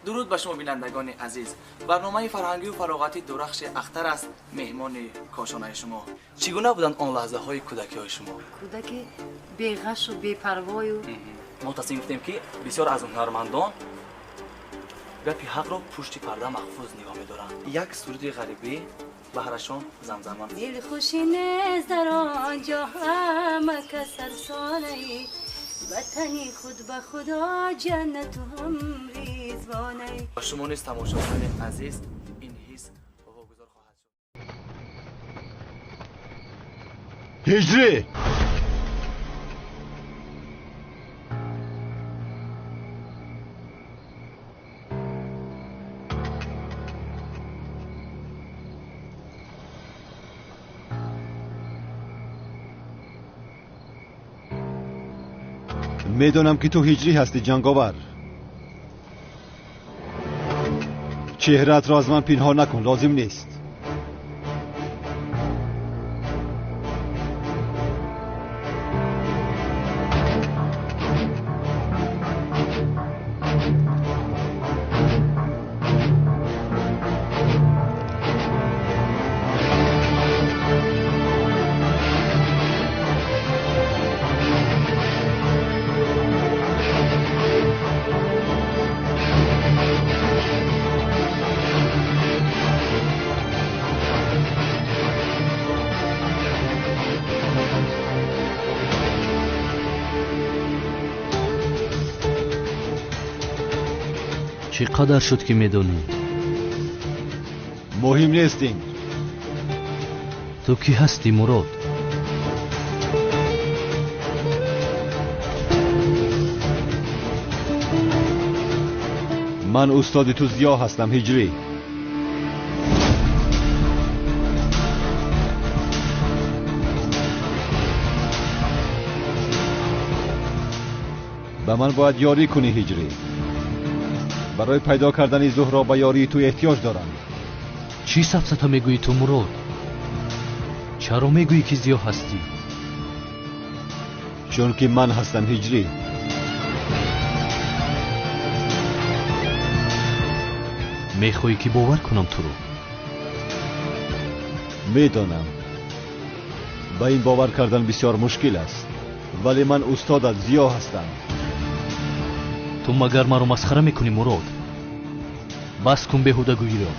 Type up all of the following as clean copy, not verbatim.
Дуруд ба шумо бинандагони азиз. Барномаи фарҳангию фароғатӣ Дурахши Ахтар аст, меҳмони кошонаи шумо. Чӣ гуна буданд он лаҳзаҳои кӯдакиҳои шумо? Кӯдаки беғашу бепарвою. Мо тасмим гирифтем, ки бисёр аз ҳунармандон гапи ҳақро пушти парда махфуз нигоҳ медоранд. Як суруди ғарибӣ баҳрашон замзама. Дилхушӣ нест дар он ҷо, ҳама кас сарсонаи ватани худ, ба худо ҷаннату ҳам ризвонаи. Ба шумо низ, тамошобинони азиз, ин ҳис вогузор хоҳад шуд. Ҳиҷрӣ! Медонам, ки ту ҳиҷрӣ ҳастӣ, ҷанговар. Чеҳраатро аз ман пинҳон накун, лозим нест. Чӣ қадар шуд, ки медонӣ? Муҳим нест ин. Ту кӣ ҳастӣ, Мурод? Ман устоди ту Зиё ҳастам, ҳиҷрӣ. Ба ман бояд ёрӣ кунӣ, ҳиҷрӣ. Барои пайдо кардани Зуҳро ба ёрии ту эҳтиёҷ дорам. Чӣ сафсата мегӯӣ ту, Мурод? Чаро мегӯӣ, ки Зиё ҳастӣ? Чунки ман ҳастам, ҳиҷрӣ. Мехоҳӣ, ки бовар кунам туро? Медонам, ба ин бовар кардан бисёр мушкил аст, вале ман устодат Зиё ҳастам. Ту магар маро масхара мекунӣ, Мурод? Бас кун беҳудагӯиро.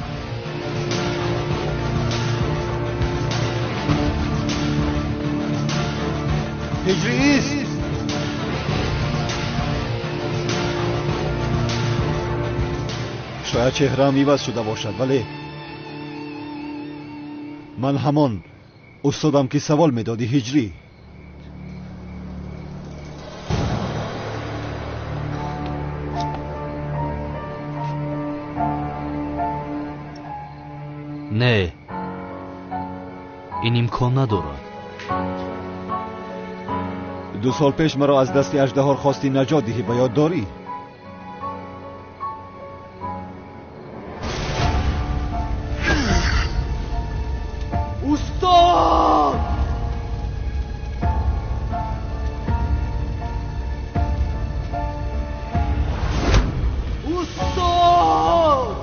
Ҳиҷрӣ, ист! Шояд чеҳраам иваз шуда бошад, вале ман ҳамон устодам, ки савол медодӣ, ҳиҷрӣ. Не, ин имкон надорад. 2 сол пеш маро аз дасти аждаҳор хостӣ наҷот диҳӣ, ба ёд дорӣ? Устод! Устод!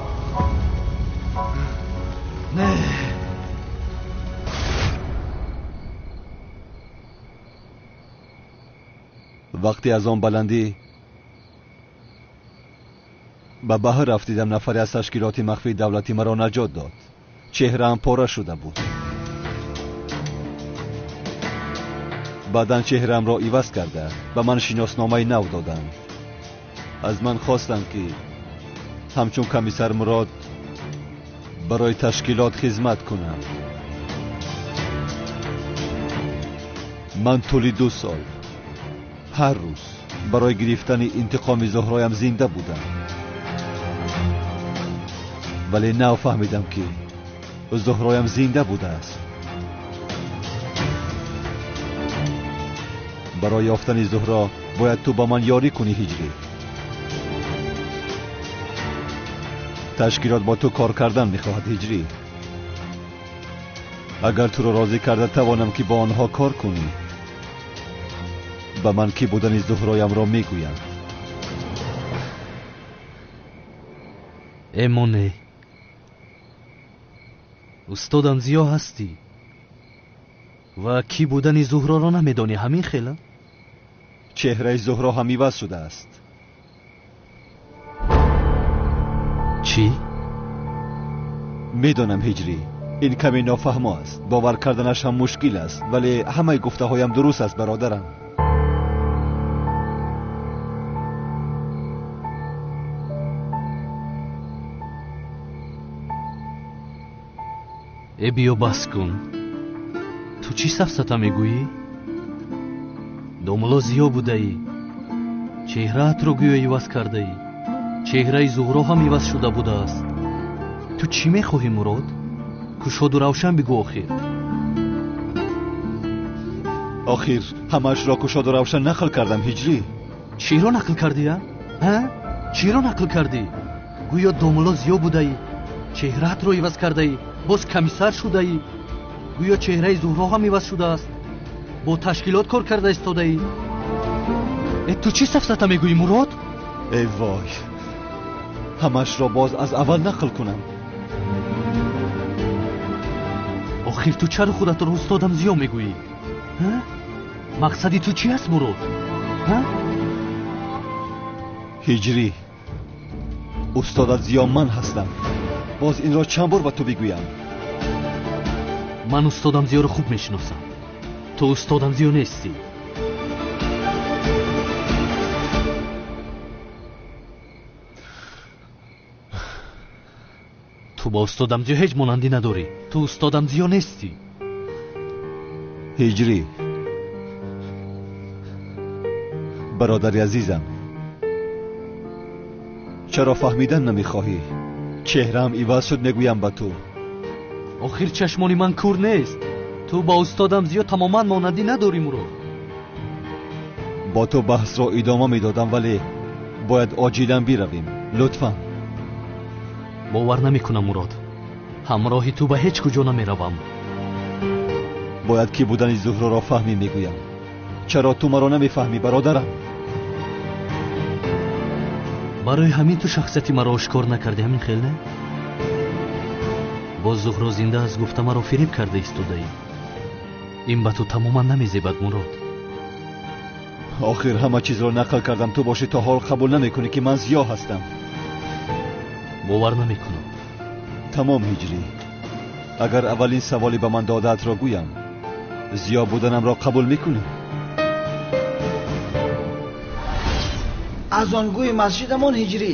Не. Вақте аз он баландӣ ба баҳр рафтидам, нафаре аз ташкилоти махфии давлатӣ маро наҷот дод. Чеҳраам пора шуда буд. Баъдан чеҳраамро иваз карда, ба ман шиносномаи нав доданд. Аз ман хостанд, ки ҳамчун комиссар Мурод барои ташкилот хизмат кунам. Ман тӯли 2 сол ҳар рӯз барои гирифтани интиқоми Зуҳроям зинда будам, вале нав фаҳмидам, ки Зуҳроям зинда будааст. Барои ёфтани Зуҳро бояд ту ба ман ёрӣ кунӣ, ҳиҷрӣ. Ташкилот бо ту кор кардан мехоҳад, ҳиҷрӣ. Агар туро розӣ карда тавонам, ки бо онҳо кор кунӣ, ба ман кӣ будани Зуҳроямро мегӯянд. Э моне, устодам Зиё ҳастӣ ва кӣ будани Зуҳроро намедонӣ, ҳамин хела? Чеҳраи Зуҳро ҳам иваз шудааст. Чӣ? Медонам ҳиҷрӣ, ин каме нофаҳмо аст, бовар карданаш ҳам мушкил аст, вале ҳамаи гуфтаҳоям дуруст аст, бародарам. Э биё бас кун. Ту чӣ сафсата мегӯӣ? Домулло Зиё будаӣ, чеҳраатро гӯё иваз кардаӣ, чеҳраи Зуҳро ҳам иваз шуда будааст. Ту чӣ мехоҳӣ, Мурод? Кушоду равшан бигӯ охир. Охир ҳамаашро кушоду равшан нақл кардам, ҳиҷрӣ. Чиро нақл кардӣ, а? Чиро нақл кардӣ? Гӯё домулло Зиё будаӣ, чеҳраатро иваз кардаӣ, боз комиссар шудаӣ, гӯё чеҳраи Зуҳро ҳам иваз шудааст, бо ташкилот кор карда истодаӣ. Э ту чӣ сафсата мегӯӣ, Мурод? Эй вой, ҳамаашро боз аз аввал нақл кунам. Охир ту чаро худатро устодам Зиё мегӯӣ? Мақсади ту чӣ аст, Мурод? Ҳиҷрӣ, устодат Зиё ман ҳастам. Боз инро чанд бор ба ту бигӯям? Ман устодам Зиёро хуб мешиносам. Ту устодам Зиё нестӣ. Ту бо устодам Зиё ҳеҷ монандӣ надорӣ. Ту устодам Зиё нестӣ. Ҳиҷрӣ, бародари азизам, чаро фаҳмидан намехоҳӣ? Чеҳраам иваз шуд, мегӯям ба ту. Охир чашмони ман кур нест. Ту бо устодам Зиё тамоман монандӣ надорӣ, Мурод. Бо ту баҳсро идома медодам, вале бояд оҷилан биравем. Лутфан. Бовар намекунам, Мурод. Ҳамроҳи ту ба ҳеҷ куҷо намеравам. Бояд ки будани Зуҳроро фаҳмӣ, мегӯям. Чаро ту маро намефаҳмӣ, бародарам? Барои ҳамин ту шахсияти маро ошкор накардӣ, ҳамин хел не? Боз Зуҳро зинда аст гуфта маро фиреб карда истодаӣ. Ин ба ту тамоман намезебад, Мурод. Охир ҳама чизро нақл кардам, ту бошӣ то ҳол қабул намекунӣ ки ман Зиё ҳастам. Бовар намекунам. Тамом, ҳиҷрӣ. Агар аввалин саволе ба ман додаатро гӯям, Зиё буданамро қабул мекунӣ? Аз онгӯи масҷидамон ҳиҷрӣ.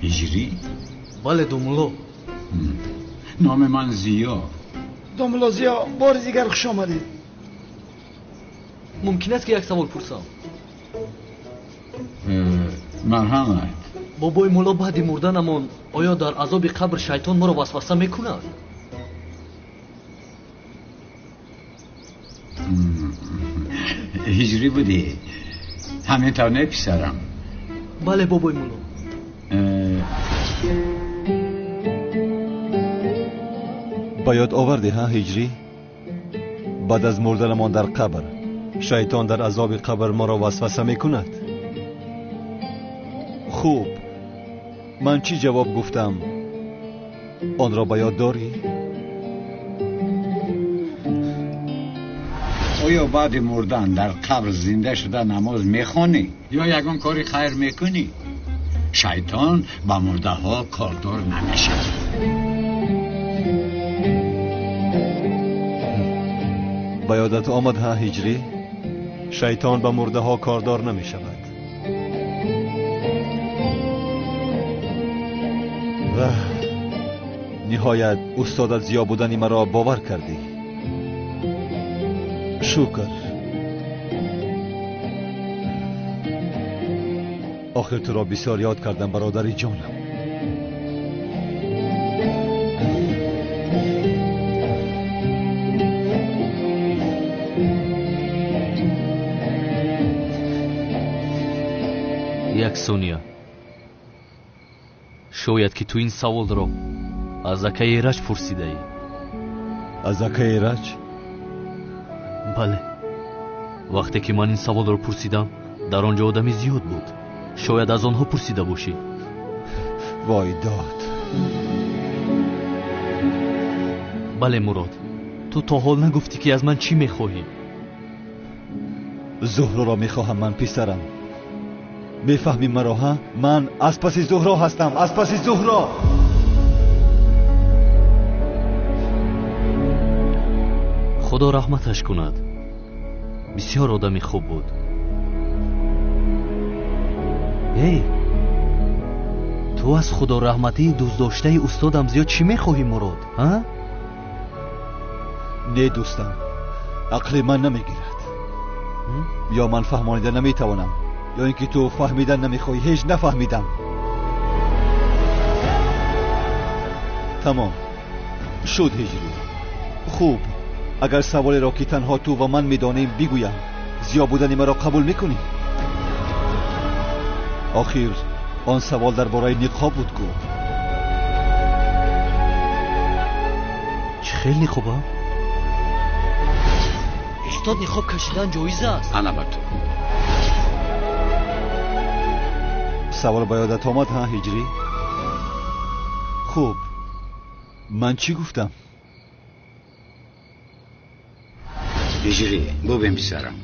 Ҳиҷрӣ? Бале, домулло. Номи ман Зиё. Домулло Зиё, бори дигар хуш омадед. Мумкин аст ки як савол пурсам? Марҳамат. Бобои мулло, баъди мурданамон оё дар азоби қабр шайтон моро васваса мекунад? Ҳиҷрӣ будӣ? Ҳамин тавр не, писарам? Бале, бобои мулло. Ба ёд овардӣ, ҳа, ҳиҷрӣ? Баъд аз мурданамон дар қабр шайтон дар азоби қабр моро васваса мекунад. Хуб, ман чӣ ҷавоб гуфтам? Онро ба ёд дорӣ? Оё баъди мурдан дар қабр зинда шуда намоз мехонӣ ё ягон кори хайр мекунӣ? Шайтон ба мурдаҳо кордор намешавад. Ба ёдат омад, ҳа, ҳиҷрӣ? Шайтон ба мурдаҳо кордор намешавад. Ва ниҳоят устодат Зиё будани маро бовар кардӣ. Шукр. Охир туро бисёр ёд кардам, бародари ҷонам. Як сония. Шояд ки ту ин саволро аз акаи Эраҷ пурсидаӣ. Аз акаи Эраҷ? Бале. Вақте ки ман ин саволро пурсидам, дар он ҷо одами зиёд буд. Шояд аз онҳо пурсида бошӣ. Вой дод. Бале Мурод, ту то ҳол нагуфтӣ ки аз ман чӣ мехоҳӣ? Зуҳроро мехоҳам ман, писарам. Мефаҳмӣ маро, ҳа? Ман аз паси Зуҳро ҳастам, аз паси Зуҳро. Худо раҳматаш кунад. Бисёр одами хуб буд. Эй, ту аз худо раҳматии дӯстдоштаи устодам зиёд чӣ мехоҳӣ, Мурод, ҳа? Не дӯстам, ақли ман намегирад. Ё ман фаҳмонида наметавонам, ё ин ки ту фаҳмидан намехоҳӣ. Ҳеҷ нафаҳмидам. Тамом шуд ҳиҷрӣ. Хуб, агар саволеро ки танҳо ту ва ман медонем бигӯям, зиё будани маро қабул мекунӣ? Охир он савол дар бораи ниқоб буд ку. Чӣ хел ниқоба? Устод, ниқоб кашидан ҷоиз аст? Ана ба ту. Савол ба ёдат омад, ҳа ҳиҷрӣ? Хуб, ман чӣ гуфтам? Ҳиҷрӣ, бубин писарам,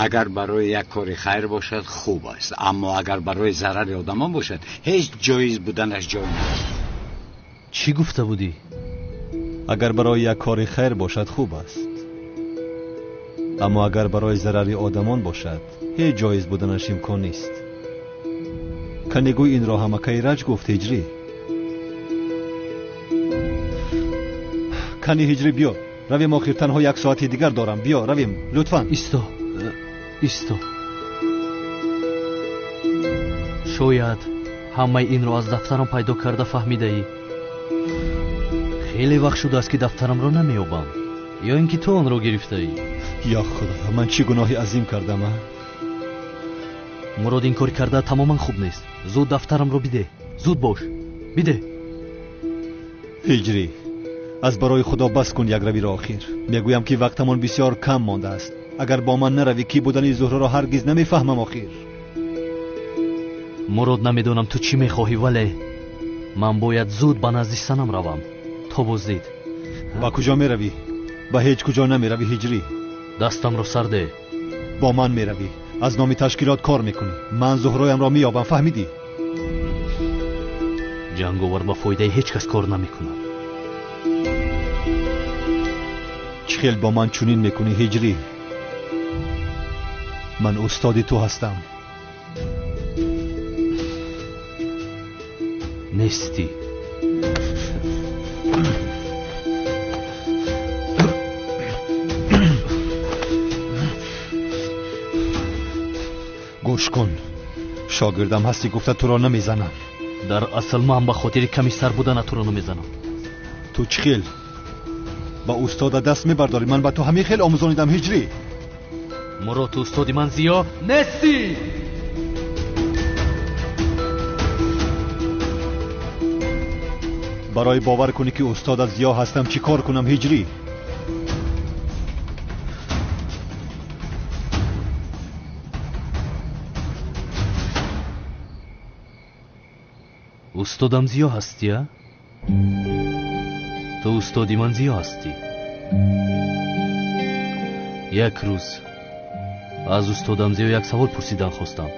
агар барои як кори хайр бошад хуб аст, аммо агар барои зарари одамон бошад ҳеҷ ҷоиз буданаш ҷой надорад. Чӣ гуфта будӣ? Агар барои як кори хайр бошад хуб аст, аммо агар барои зарари одамон бошад ҳеҷ ҷоиз буданаш имкон нест. Кане гӯй инро ҳамакаи раҷ гуфт ҳиҷрӣ. Кани ҳиҷрӣ, биё равем, охир танҳо як соати дигар дорам. Биё равем лутфан. Исто, исто. Шояд ҳамаи инро аз дафтарам пайдо карда фаҳмидаӣ. Хеле вақт шудааст ки дафтарамро намеёбам. Ё ин ки ту онро гирифтаӣ? Ё Худоё, ман чӣ гуноҳи азим кардам, а? Мурод, ин кори карда тамоман хуб нест. Зуд дафтарамро бидеҳ. Зуд бош, бидеҳ. Ҳиҷрӣ, аз барои Худо бас кун як равиро охир. Мегӯям ки вақтамон бисёр кам мондааст. Агар бо ман наравӣ, кӣ будани Зуҳроро ҳаргиз намефаҳмам охир. Мурод, намедонам ту чӣ мехоҳӣ, вале ман бояд зуд ба назди санам равам то боздид. Ба куҷо меравӣ? Ба ҳеҷ куҷо намеравӣ ҳиҷрӣ. Дастамро сар деҳ. Бо ман меравӣ. Аз номи ташкилот кор мекунӣ. Ман Зуҳроямро меёбам, фаҳмидӣ? Ҷанговар ба фоидаи ҳеҷ кас кор намекунад. Чӣ хел бо ман чунин мекунӣ ҳиҷрӣ? Ман устоди ту ҳастам. Нестӣ. Гӯш кун, шогирдам ҳастӣ гуфта туро намезанам. Дар асл ман ба хотири комиссар будана туро намезанам. Ту чӣ хел ба устода даст мебардорӣ? Ман ба ту ҳамин хел омӯзонидам ҳиҷрӣ. Мурод, ту устоди ман зиё нестӣ. Барои бовар кунӣ ки устодат зиё ҳастам чӣ кор кунам ҳиҷрӣ? Устодам зиё ҳастӣ, а? Ту устоди ман зиё ҳастӣ. Як рӯз аз устодам зиё як савол пурсидан хостам,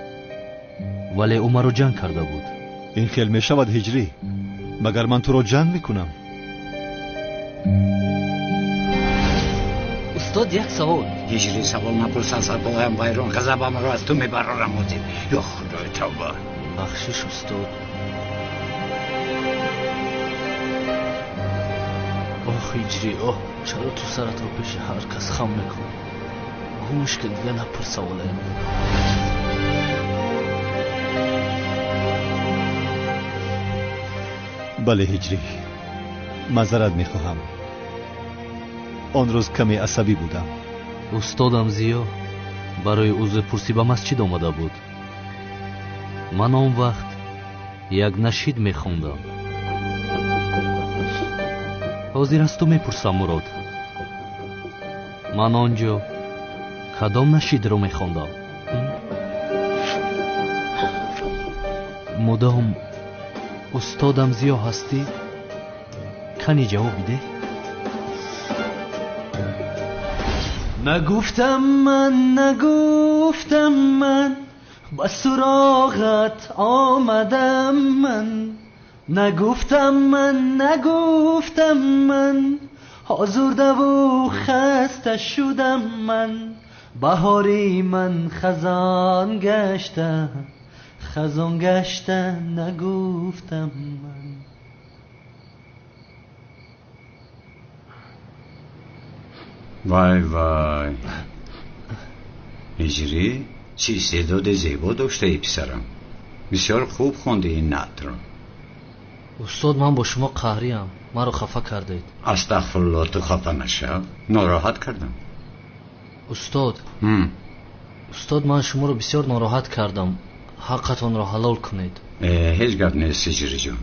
вале ӯ маро ҷанг карда буд. Ин хел мешавад ҳиҷрӣ? Магар ман туро ҷанг мекунам? Устод, як савол. Ҳиҷрӣ, савол напурс, асабоям вайрон, ғазабамро аз ту мебарорам ҳозир. Ё Худои тавба. Бахшиш устод. Оҳ ҳиҷрӣ, оҳ, чаро ту саратро пеши ҳар кас хам мекунӣ? Гӯш ки дига напурс саволаям. Бале ҳиҷрӣ, маъзарат мехоҳам. Он рӯз каме асабӣ будам. Устодам зиё барои узрпурсӣ ба масҷид омада буд. Ман он вақт як нашид мехондам. Ҳозир аз ту мепурсам Мурод, ман он ҷо кадом нашидро мехондам? Мудом Устодам Зиё ҳастӣ? Кани ҷавоб бидеҳ. Нагуфтам ман, нагуфтам ман, ба суроғат омадам ман. Нагуфтам ман, нагуфтам ман, озурдаву хаста шудам ман. Баҳори ман хазон гашта, хазон гашта, нагуфтам ман. Вай вай, ҳиҷрӣ, чӣ истеъдоди зебо доштаи писарам. Бисёр хуб хонди ин наътро. Устод, ман бо шумо қаҳриям, маро хафа кардед. Астағфируллоҳ, ту хафа нашав, нороҳат кардам. Устод, устод, ман шуморо бисёр нороҳат кардам, ҳаққатонро ҳалол кунед. Ҳеҷ гап нест ҳиҷриҷон,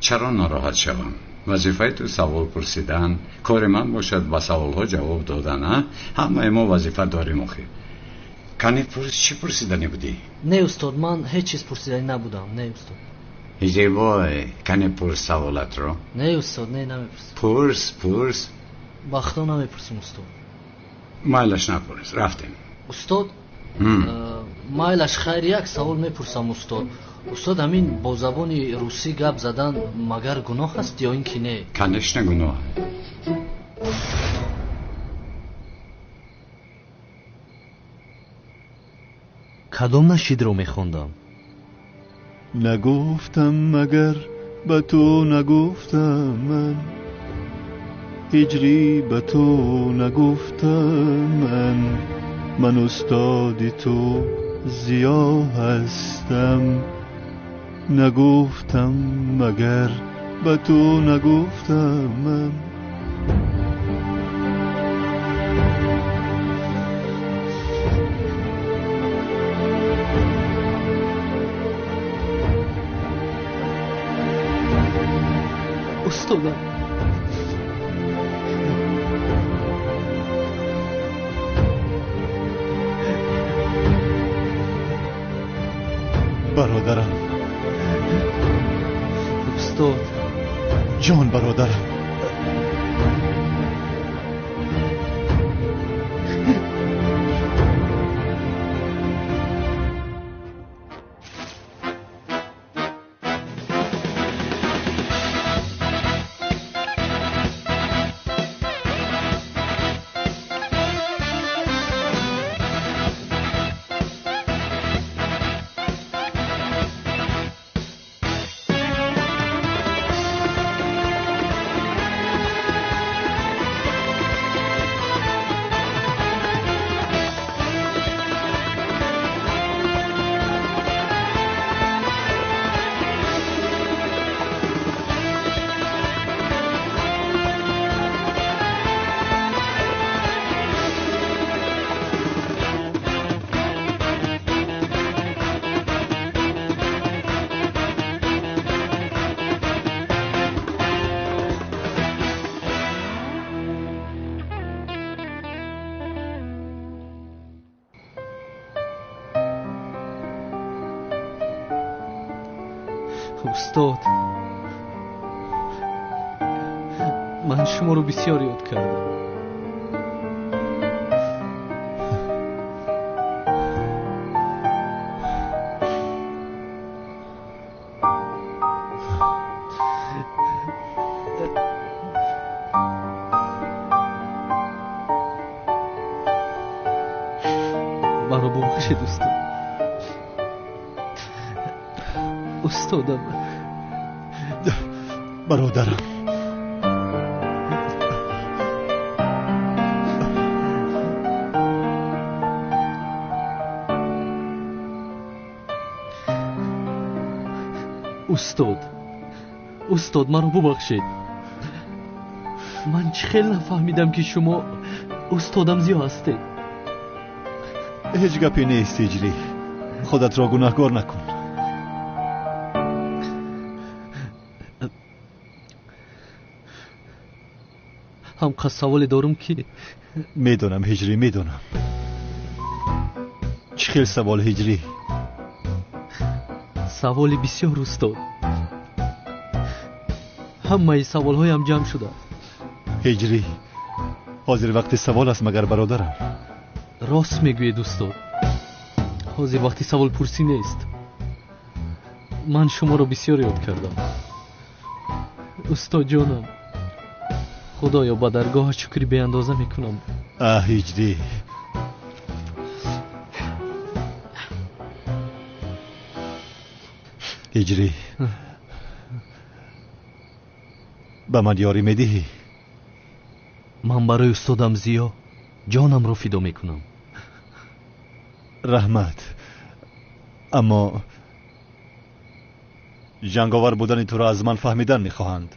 чаро нороҳат шавам? Вазифаи ту савол пурсидан, кори ман бошад ба саволҳо ҷавоб додан. Ҳамаи мо вазифа дорем охир. Кани пурс, чӣ пурсиданӣ будӣ? Не устод, ман ҳеҷ чиз пурсиданӣ набудам. Не устод. Ҳиҷрибой, кани пурс саволатро. Не устод, не, намепурсам. Пурс, пурс. Ба худо намепурсам устод. Майлаш напурс, рафтем. Устод, майлаш хайр, як савол мепурсам устод. Устод, ҳамин бо забони русӣ гап задан магар гуноҳ аст ё ин ки не? Конечно гуноҳ. Кадом нашидро мехондам? Нагуфтам магар ба ту нагуфтам ман, ҳиҷрӣ ба ту нагуфтам ман, ман устоди ту Зиё ҳастам. Нагуфтам магар ба ту нагуфтам ман. Устодам, бародарам. Устод. Ҷон бародарам. Устод, ман шуморо бисёр ёд кардам. Маро бубахшед устод. Устодам. Бародарам. Устод, устод, маро бубахшед. Ман чӣ хел нафаҳмидам ки шумо устодам Зиё ҳастед. Ҳеҷ гапе нест ҳиҷрӣ, худатро гунаҳкор накун. Ҳамқа саволе дорум ки медонам ҳиҷрӣ, медонам. Чӣ хел савол ҳиҷрӣ? Саволи бисёр устод. Ҳамаи саволҳоям ҷамъ шудааст. Ҳиҷрӣ, ҳозир вақти савол аст магар бародарам? Рост мегӯед устод, ҳозир вақти саволпурсӣ нест. Ман шуморо бисёр ёд кардам устодҷонам. Худоё, ба даргоҳат шукри беандоза мекунам. Аҳ ҳиҷрӣ, ҳиҷрӣ, ба ман ёрӣ медиҳӣ? Ман барои устодам Зиё ҷонамро фидо мекунам. Раҳмат, аммо ҷанговар будани туро аз ман фаҳмидан мехоҳанд.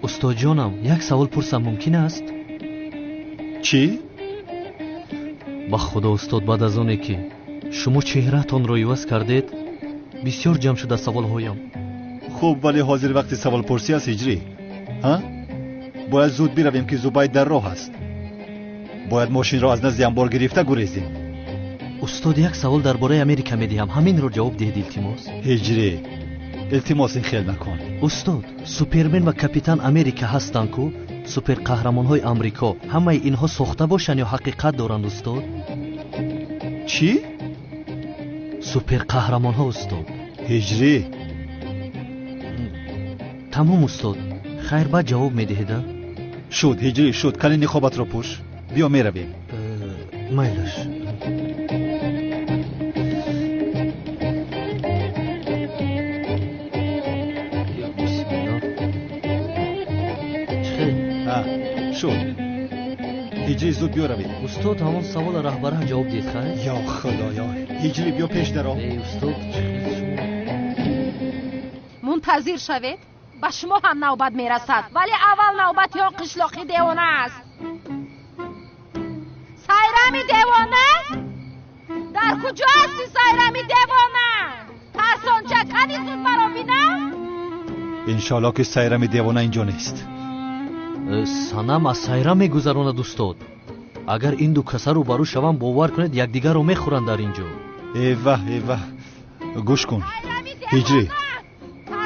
Устодҷонам, як савол пурсам мумкин аст? Чӣ? Ба худо устод, баъд аз оне ки шумо чеҳраатонро иваз кардед, бисёр ҷамъ шуда саволҳоям. Хуб, вале ҳозир вақти саволпурсӣ аст ҳиҷрӣ. Ҳа? Бояд зуд биравем ки Зубайд дар роҳ аст. Бояд мошинро аз назди амбор гирифта гурезем. Устод, як савол дар бораи Америка медиҳам, ҳаминро ҷавоб диҳед илтимос. Ҳиҷрӣ, илтимос ин хел накун. Устод, Супермен ва Капитан Америка ҳастанд ку? Суперқаҳрамонҳои Амрико. Ҳамаи инҳо сохта бошанд ё ҳақиқат доранд устод? Чӣ? Суперқаҳрамонҳо устод. Ҳиҷрӣ. Тамом устод, хайр, баъд ҷавоб медиҳед? Шуд ҳиҷрӣ, шуд. Кани ниқобатро пӯш, биё меравем. Майлаш. Шуд ҳиҷрӣ, зуд биё равем. Устод, ҳамон савола раҳбара ҷавоб диҳед хайр? Ё худоё, ҳиҷрӣ биё пеш даро. Эй устод, чӣ хел шумо? Мунтазир шавед, ба шумо ҳам навбат мерасад, вале аввал навбати он қишлоқи девона аст. Сайрами девона? Дар куҷо ҳасти сайрами девона? Тарсонча, кани зуд маро бинам? Иншоалло ки сайрами девона инҷо нест. Санам аз сайра мегузаронад устод. Агар ин ду каса рӯбарӯ шаванд, бовар кунед, якдигарро мехӯранд дар ин ҷо. Эваҳ, эваҳ, гӯш кун ҳиҷрӣ,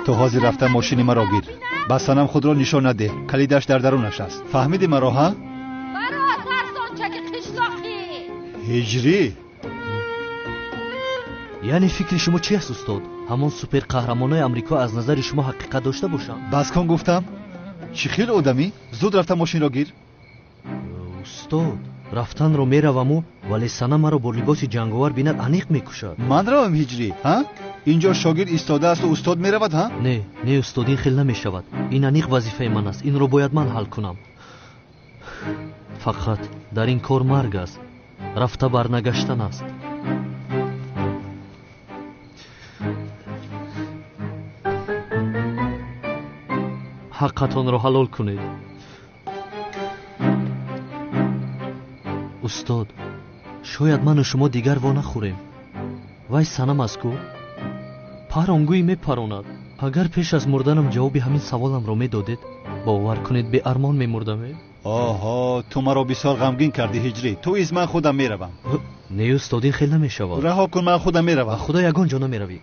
ту ҳозир рафта мошини маро гир. Ба санам худро нишон надеҳ, калидаш дар дарунаш аст. Фаҳмидӣ маро, ҳа? Баро тарсончаки қишлоқӣ. Ҳиҷрӣ, яъне фикри шумо чи аст устод? Ҳамон суперқаҳрамонои Амрико аз назари шумо ҳақиқат дошта бошанд? Бас кун гуфтам. Чӣ хел одамӣ? Зуд рафта мошинро гир. Устод, рафтанро мераваму, вале сана маро бо либоси ҷанговар бинад, аниқ мекушад. Ман равам ҳиҷрӣ, ҳа? Инҷо шогирд истодаасту устод меравад, ҳа? Не, не устод, ин хел намешавад. Ин аниқ вазифаи ман аст, инро бояд ман ҳал кунам. Фақат дар ин кор марг аст, рафта барнагаштан аст. Ҳаққатонро ҳалол кунед устод. Шояд ману шумо дигар во нахӯрем. Вай санам аст ку, паронгӯй мепаронад. Агар пеш аз мурданам ҷавоби ҳамин саволамро медодед, бовар кунед, беармон мемурдам. Оҳо, ту маро бисёр ғамгин кардӣ ҳиҷрӣ. Ту из ман худам меравам. Не устод, ин хел намешавад. Раҳо кун, ман худам меравам. Худо, ягон ҷо намеравӣ.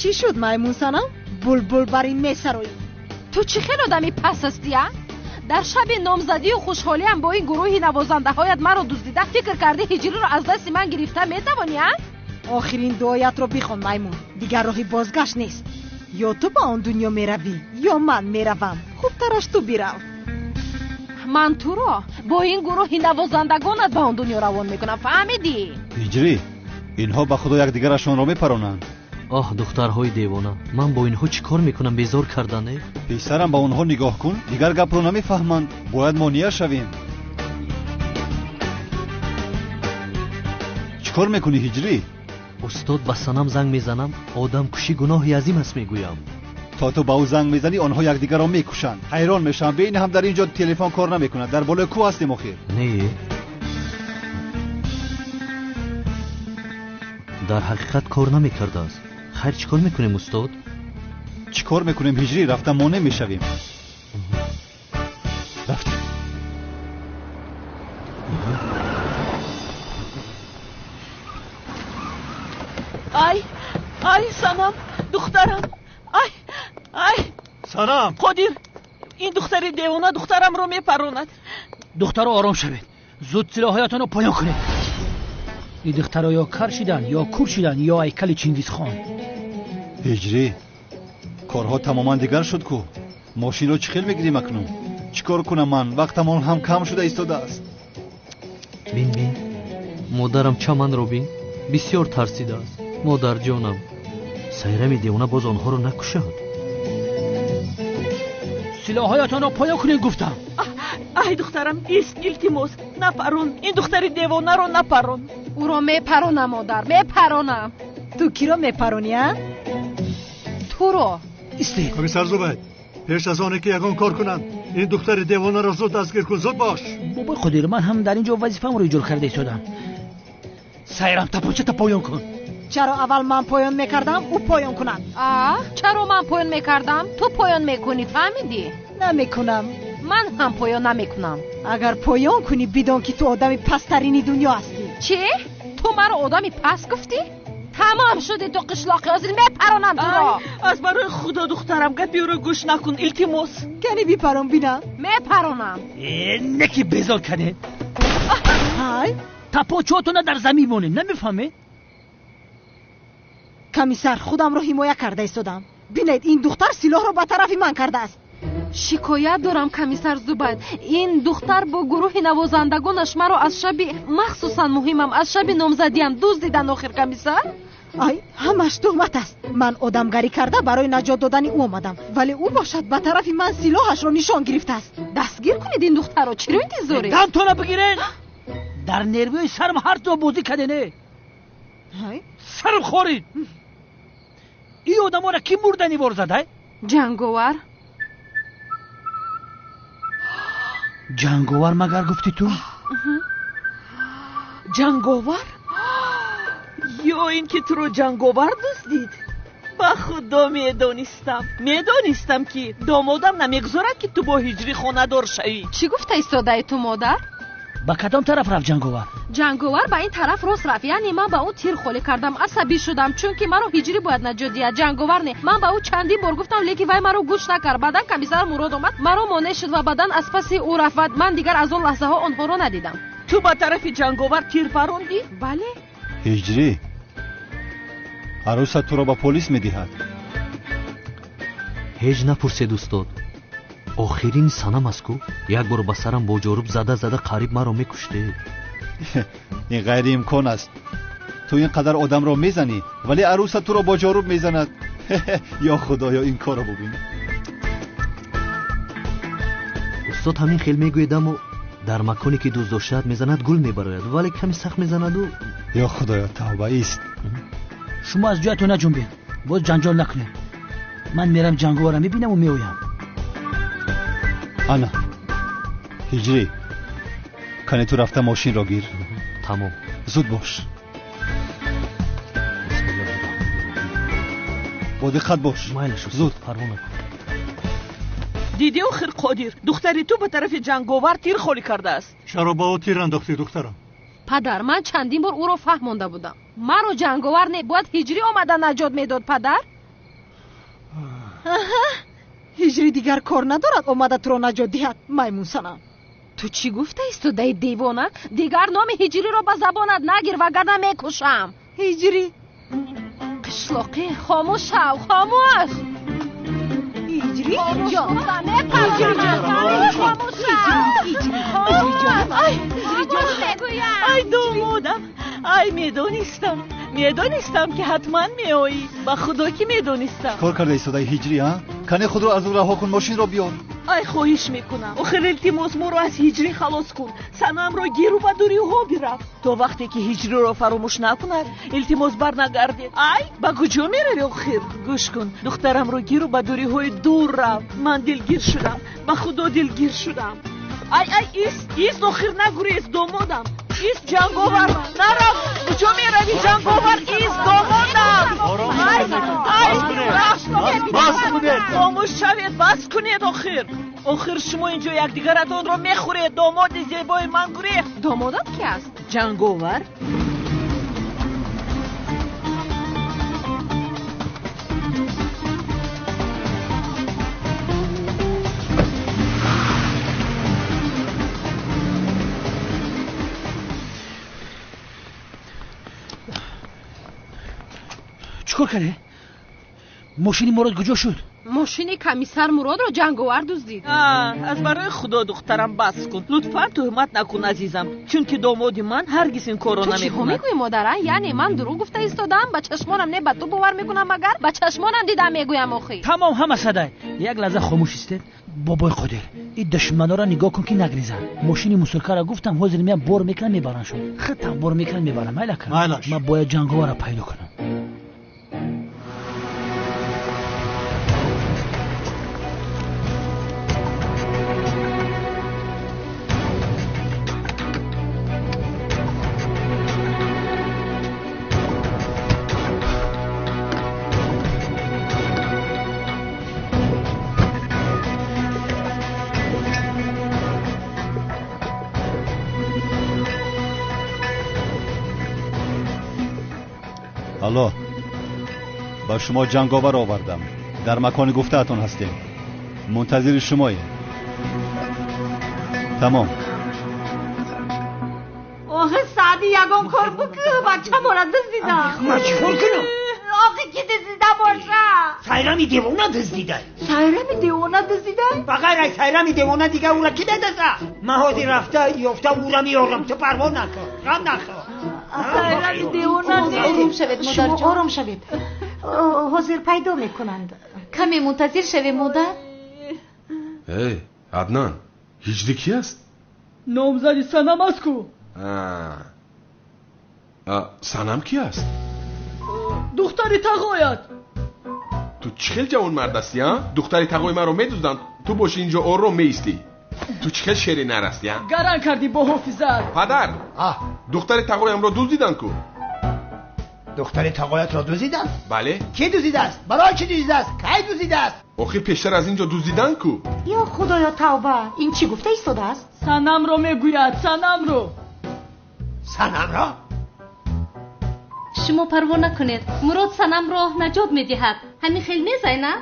Чӣ шуд маймун санам? Булбул бар ин месароӣ. Ту чӣ хел одами пас ҳастӣ, а? Дар шаби номзадию хушҳолиам бо ин гурӯҳи навозандаҳоят маро дуздида фикр кардӣ ҳиҷриро аз дасти ман гирифта метавонӣ, а? Охирин дуоятро бихон маймун, дигар роҳи бозгашт нест. Ё ту ба он дунё меравӣ, ё ман меравам. Хубтараш ту бирав. Ман туро бо ин гурӯҳи навозандагонат ба он дунё равон мекунам, фаҳмидӣ? Ҳиҷрӣ, инҳо ба худо якдигарашонро мепаронанд. Оҳ, духтарҳои девона, ман бо инҳо чӣ кор мекунам? Безор кардане? Писарам, ба онҳо нигоҳ кун, дигар гапро намефаҳманд. Бояд монеа шавем. Чӣ кор мекунӣ ҳиҷрӣ? Устод, ба санам занг мезанам, одамкушӣ гуноҳи азим аст мегӯям. То ту ба ӯ занг мезанӣ, онҳо якдигарро мекушанд. Ҳайрон мешавам, бе ин ҳам дар ин ҷо телефон кор намекунад. Дар болои кӯҳ ҳастем охир. Не. Дар ҳақиқат кор намекардааст. Хайр, чӣ кор мекунем устод? Чӣ кор мекунем ҳиҷрӣ? Рафта монеъ мешавем. Рафтем. Ай, ай, Санам, духтарам. Ай, ай. Санам! Қодир, ин духтари девона духтарамро мепаронад. Духтаро ором шавед. Зуд силоҳҳоятонро поён кунед. Ин духтаро ё кар шидан, ё кур шидан, ё ҳайкали Чингизхон. Ҳиҷрӣ, корҳо тамоман дигар шуд ку. Мошинро чӣ хел мегирем акнун? Чӣ кор кунам ман? Вақтамон ҳам кам шуда истодааст. Бин, бин, модарам чаманро бин. Бисёр тарсидааст. Модарҷонам, сайрами девона боз онҳоро накушад. Силоҳҳоятонро поён кунед гуфтам. Ай духтарам, ист, илтимос, напарон. Ин духтари девонаро напарон. Ӯро мепаронам, модар, мепаронам. Ту киро мепаронӣ, а? Туро. Истед. Комиссар Зубайд, пеш аз оне ки ягон кор кунанд, ин духтари девонаро зуд дастгир кун, зуд бош. Бобои Қодир, ман ҳам дар ин ҷо вазифаамро иҷро карда истодам. Сайрам, тапончата поён кун. Чаро аввал ман поён мекардам, ӯ поён кунад? А, чаро ман поён мекардам? Ту поён мекунӣ, фаҳмидӣ? Намекунам. Ман ҳам поён намекунам. Агар поён кунӣ, бидон ки ту одами пасттарини дунё ҳастӣ. Чӣ? Ту маро одами паст гуфтӣ? Тамом шуди ту қишлоқӣ, ҳозир мепаронам туро. Аз барои худо духтарам, гапи ӯро гӯш накун, илтимос. Кани бипарон бинам. Мепаронам. Не ки безор кардед. Ҳай? Тапочотона дар замин монед, намефаҳмед? Комиссар, худамро ҳимоя карда истодам. Бинед, ин духтар силоҳро ба тарафи ман кардааст. Шикоят дорам, комиссар Зубайд. Ин духтар бо гурӯҳи навозандагонаш маро аз шаби махсусан муҳимам, аз шаби номзадиам дуздидан охир, комиссар. Ай, ҳамаш туҳмат аст. Ман одамгарӣ карда барои наҷот додани ӯ омадам, вале ӯ бошад ба тарафи ман силоҳашро нишон гирифтааст. Дастгир кунед ин духтарро, чиро интизоред? Дамтонро бигиред. Дар нервиҳои сарам ҳар ҷо бозӣ кардене. Сарам хорид. Ин одаморо кӣ мурдани вор зада? Ҷанговар. Ҷанговар магар гуфтӣ ту? Ҷанговар? Ё ин ки туро ҷанговар дуздид? Ба худо медонистам, медонистам ки домодам намегузорад ки ту бо ҳиҷрӣ хонадор шавӣ. Чӣ гуфта истодаи ту, модар? Ба кадом тараф рафт ҷанговар? Ҷанговар ба ин тараф рост рафт. Яъне ман ба ӯ тир холӣ кардам, асабӣ шудам, чунки маро ҳиҷрӣ бояд наҷот диҳад, ҷанговар не. Ман ба ӯ чандин бор гуфтам, лекин вай маро гӯш накард. Баъдан комиссар Мурод омад, маро монеъ шуд ва баъдан аз паси ӯ рафт ва ман дигар аз он лаҳзаҳо онҳоро надидам. Ту ба тарафи ҷанговар тир парондӣ? Бале. Ҳиҷрӣ, арӯсат туро ба полис медиҳад. Ҳеҷ напурсед устод. Охирин санам аст ку. Як бор ба сарам бо ҷоруб зада зада қариб маро мекуштед. Ин ғайриимкон аст. Ту ин қадар одамро мезанӣ, вале арӯсат туро бо ҷоруб мезанад. Ё худоё, ин корро бубин. Устод ҳамин хел мегӯед, аммо дар маконе ки дӯст доштаат мезанад гул мебарояд, вале ками сахт мезанаду. Ё худоё, тавба ист. Шумо аз ҷоятон наҷунбед, боз ҷанҷол накунед. Ман мерам ҷанговарро мебинаму меоям. Ана, ҳиҷрӣ, кане ту рафта мошинро гир. Тамом. Зуд бош. Бо диққат бош. Майлаш, зуд. Парво накун. Дидӣ охир Қодир, духтари ту ба тарафи ҷанговар тир холӣ кардааст. Чаро ба ӯ тир андохтӣ, духтарам? Падар, ман чандин бор ӯро фаҳмонда будам. Маро ҷанговар не, бояд ҳиҷрӣ омада наҷот медод, падар. Аҳа, ҳиҷрӣ дигар кор надорад омада туро наҷот диҳад, маймун санам. Ту чӣ гуфта истодаи девона? Дигар номи ҳиҷриро ба забонат нагир, вагарна мекушам. Ҳиҷрӣ. Қишлоқӣ, хомӯш шав, хомӯш. Ҳиҷрӣ ҷон, Ай домодам, ай медонистам, медонистам ки ҳатман меоӣ. Ба худо ки медонистам. Кор карда истодаи ҳиҷрӣ, а? Кане худро аз ӯ раҳо кун, мошинро биёр. Ай хоҳиш мекунам, охир илтимос, моро аз ҳиҷрӣ халос кун. Санамро гиру ба дуриҳо бирав. То вақте ки ҳиҷриро фаромӯш накунад, илтимос барнагардед. Ай, ба куҷо меравӣ охир? Гӯш кун, духтарамро гиру ба дуриҳои дур рав. Ман дилгир шудам, ба худо дилгир шудам. Ай, ай, ист, ист, охир нагурез, домодам. Ист ҷанговар, нарав, куҷо меравӣ ҷанговар? Ист, домодам. Ай, ай, бас кунед, хомӯш шавед, бас кунед. Охир, охир шумо инҷо якдигаратонро мехӯред. Домоди зебои ман гурехт. Домодат ки аст? Ҷанговар. Чӣ кор кардӣ? Мошини Мурод куҷо шуд? Мошини комиссар Муродро ҷанговар дуздид. Аз барои Худо, духтарам, бас кун, лутфан туҳмат накун, азизам, чунки домоди ман ҳаргиз ин корро Ту чиҳо намекунад. мегӯӣ, модара? Яъне ман дурӯғ гуфта истодам? Ба чашмонам не, ба ту бовар мекунам, магар ба чашмонам дидам мегӯям охи. Тамом, ҳама садай, як лаҳза хомӯш истед. Бобои Қодир, и душманора нигоҳ кун, ки нагризанд. Мошини мусуркара гуфтам, ҳозир меям, бор мекунам, мебараншон. Хитам бор мекунам, мебарам. Майлака, ман бояд ҷанговара пайдо кунам. Алло, ба шумо ҷанговар овардам. Дар макони гуфтаатон ҳастем, мунтазири шумоем. Тамом. Охи, Саъди, ягон кор бикӯ, бачамора дуздида. Ман чӣ кор кунам? Охи, ки дуздида боша? Сайрами девона дуздида. Сайрами девона дуздида? Ба ғайр аз Сайрами девона дига ӯра ки медузда? Ман ҳозир рафта ёфта ӯра меорам, ту парво накун, ғам нахӯр. Сайрами девона. Ором шавед, модарҷон, ором шавед, ҳозир пайдо мекунанд. Каме мунтазир шавем, модар. Эй, Аднан, ҳиҷри ки аст? Номзади Санам аст ку. Санам ки аст? Духтари тағоят. Ту чӣ хел ҷавонмард ҳастӣ, а? Духтари тағои маро медузданд, ту боши инҷо ором меистӣ. Ту чӣ хел шери нар ҳастӣ, а? Гаран кардӣ бо ҳофизат. Падар, духтари тағоямро дуздиданд ку. Духтари тағоятро дуздиданд? Бале. Кӣ дуздидааст? Барои чӣ дуздидааст? Кай дуздидааст? Охир пештар аз ин ҷо дуздиданд ку. Ё Худоё, тавба! Ин чӣ гуфта истодааст? Санамро мегӯяд, Санамро. Санамро? Шумо парво накунед, Мурод Санамро наҷот медиҳад. Ҳамин хел не, Зайнаб?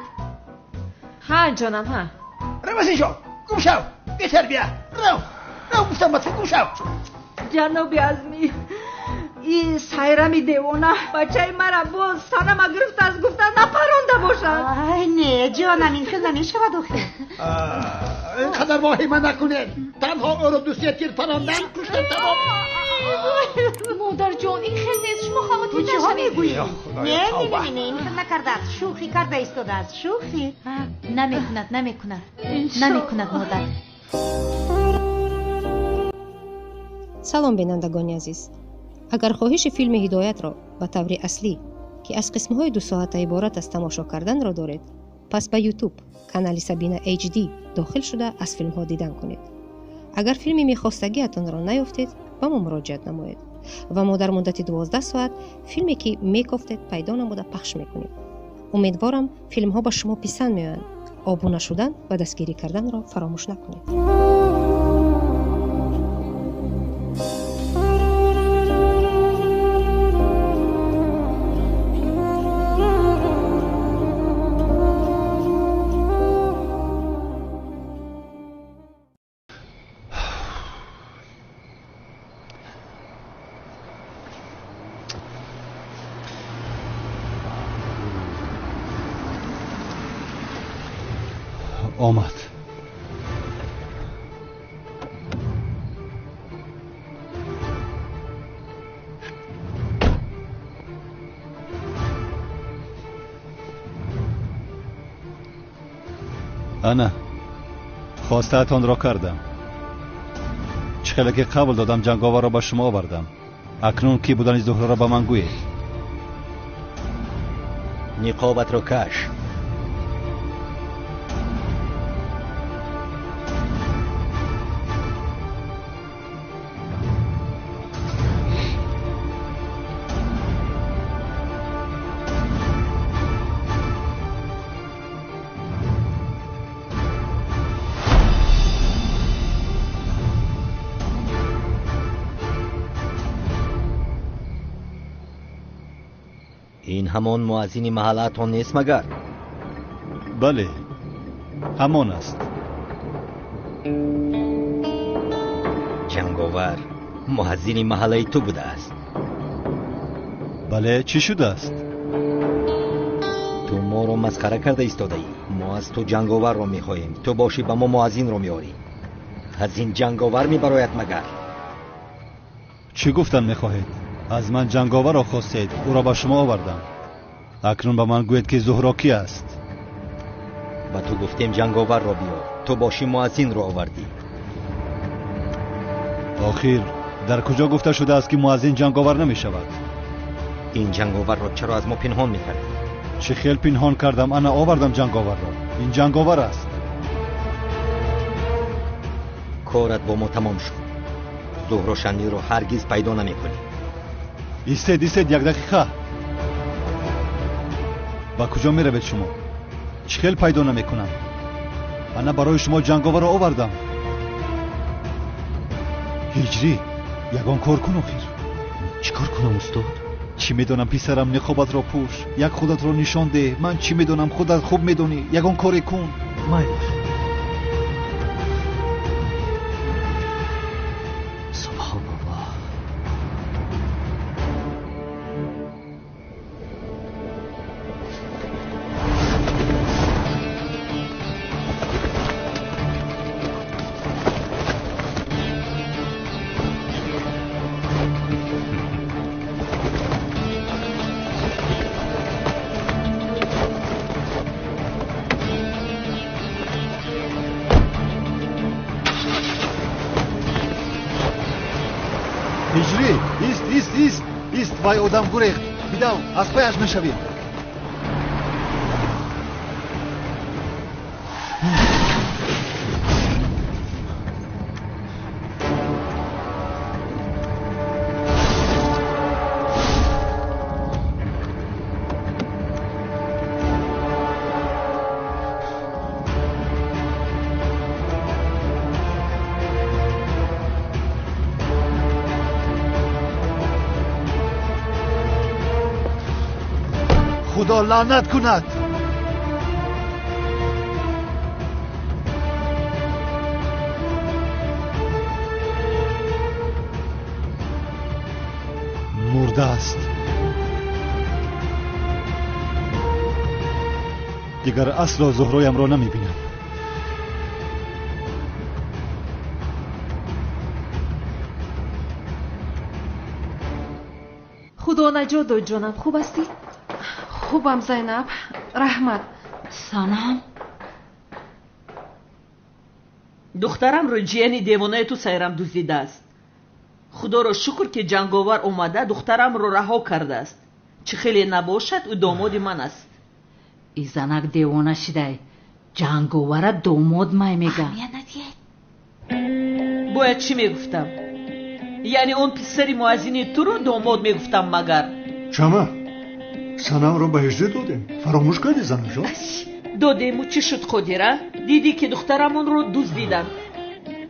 Ҳа, ҷонам, ҳа. Рав аз ин ҷо, гум шав, бетарбия, рав, рав, гуфтам ба ту, гум шав. Ҷаноби Азмӣ, и Сайрами девона бачаи мара боз Санама гирифтааст гуфта напаронда бошад. Ай, не, ҷонам, ин хел намешавад охир. Ин қадар воҳима накунед, танҳо ӯро дусия тир парондан, куштан, тамом. Модарҷон, ин хел нест, шумо хавотир Ту чиҳо нашавед. мегӯӣ? Не, не, не, не, ин хел накардааст, шӯхӣ карда истодааст, шӯхӣ. Намекунад, намекунад, намекунад, модар. Салом, бинандагони азиз! Агар хоҳиши филми Ҳидоятро ба таври аслӣ, ки аз қисмҳои 2 соата иборат аст, тамошо карданро доред, пас ба Ютуб канали Сабина HD дохил шуда, аз филмҳо дидан кунед. Агар филми мехостагиатонро наёфтед, ба мо муроҷиат намоед ва мо дар муддати 12 соат филме, ки мекофтед, пайдо намуда пахш мекунем. Умедворам, филмҳо ба шумо писанд меоянд. Обуна шудан ва дастгирӣ карданро фаромӯш накунед. Омад. Ана, хостаатонро кардам. Чӣ хеле ки қабл додам, ҷанговарро ба шумо овардам. Акнун кӣ будани Зуҳроро ба ман гӯед. Ниқобатро каш. Ҳамон муаззини маҳаллаатон нест магар? Бале, ҳамон аст. Ҷанговар муаззини маҳаллаи ту будааст. Бале, чӣ шудааст? Ту моро масхара карда истодаӣ. Мо аз ту ҷанговарро мехоҳем, ту бошӣ ба мо муаззинро меорӣ. Аз ин ҷанговар мебарояд магар? Чӣ гуфтан мехоҳед? Аз ман ҷанговарро хостед, ӯро ба шумо овардам. Акнун ба ман гӯед, ки Зуҳро кӣ аст? Ба ту гуфтем ҷанговарро биёр, ту бошӣ муаззинро овардӣ. Охир дар куҷо гуфта шудааст, ки муаззин ҷанговар намешавад? Ин ҷанговарро чаро аз мо пинҳон мекардӣ? Чӣ хел пинҳон кардам? Ана овардам ҷанговарро. Ин ҷанговар аст. Корат бо мо тамом шуд. Зуҳро Шанлиро ҳаргиз пайдо намекунӣ. Истед, истед, як дақиқа. Ба куҷо меравед шумо? Чӣ хел пайдо намекунам? Ана барои шумо ҷанговарро овардам. Ҳиҷрӣ, ягон кор кун охир. Чӣ кор кунам, устод? Чӣ медонам, писарам, ниқобатро пӯш, як худатро нишон деҳ. Ман чӣ медонам, худат хуб медонӣ. Ягон коре кун. Майлаш. Субҳоналлоҳ. Ҳиҷрӣ, ист, ист, ист, ист, вай одам гурехт. Бидав, аз паяш мешавем. Худо лаънат кунад. Мурда аст. Дигар асло Зуҳроямро намебинам. Худо наҷот дод, ҷонам. Хуб ҳастӣ? Хубам, Зайнаб, раҳмат. Санам, духтарамро ҷияни девонаи ту Сайрам дуздидааст. Худоро шукр, ки ҷанговар омада духтарамро раҳо кардааст. Чӣ хеле набошад, ӯ домоди ман аст. И занак девона шидай, ҷанговара домод май мега. Бояд чӣ мегуфтам? Яъне он писари муаззини туро домод мегуфтам магар? Чама, Санамро ба ҳиҷрӣ додем. Фаромӯш кардӣ, занамҷон? Додему чӣ шуд, Қодира? Дидӣ, ки духтарамонро дуздиданд.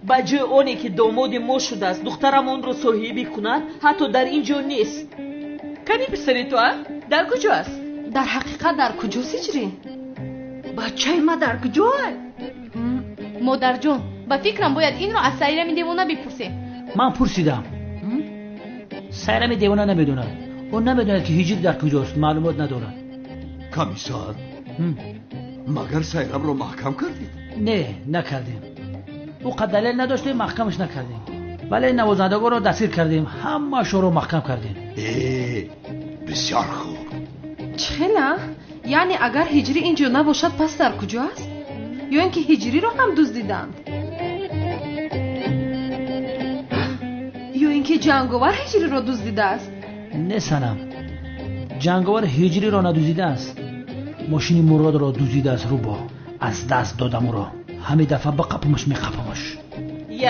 Ба ҷои оне ки домоди мо шудааст, духтарамонро соҳибӣ кунад, ҳатто дар ин ҷо нест. Кани писари ту, а? Дар куҷо аст? Дар ҳақиқат дар куҷост ҳиҷрӣ? Бачаи ма дар куҷоа? Модарҷон, ба фикрам бояд инро аз Сайрами девона бипурсем. Ман пурсидам. Сайрами девона намедонад. Ӯ намедонад, ки ҳиҷрӣ дар куҷост, маълумот надорад. Комиссар, магар Сайрамро маҳкам кардед? Не, накардем. Ӯ қад далел надоштем, маҳкамаш накардем. Вале навозандагонро дастгир кардем, ҳамаашонро маҳкам кардем. Э, бисёр хуб. Чӣ хела? Яъне агар ҳиҷрӣ ин ҷо набошад, пас дар куҷо аст? Ё ин ки ҳиҷриро ҳам дуздиданд? Ё ин ки ҷанговар ҳиҷриро дуздидааст? Не, Санам, ҷанговар ҳиҷриро надуздидааст. Мошини Муродро дуздидааст. Рӯбо аз даст додам ӯро. Ҳамин дафъа биқапамаш, меқапамаш.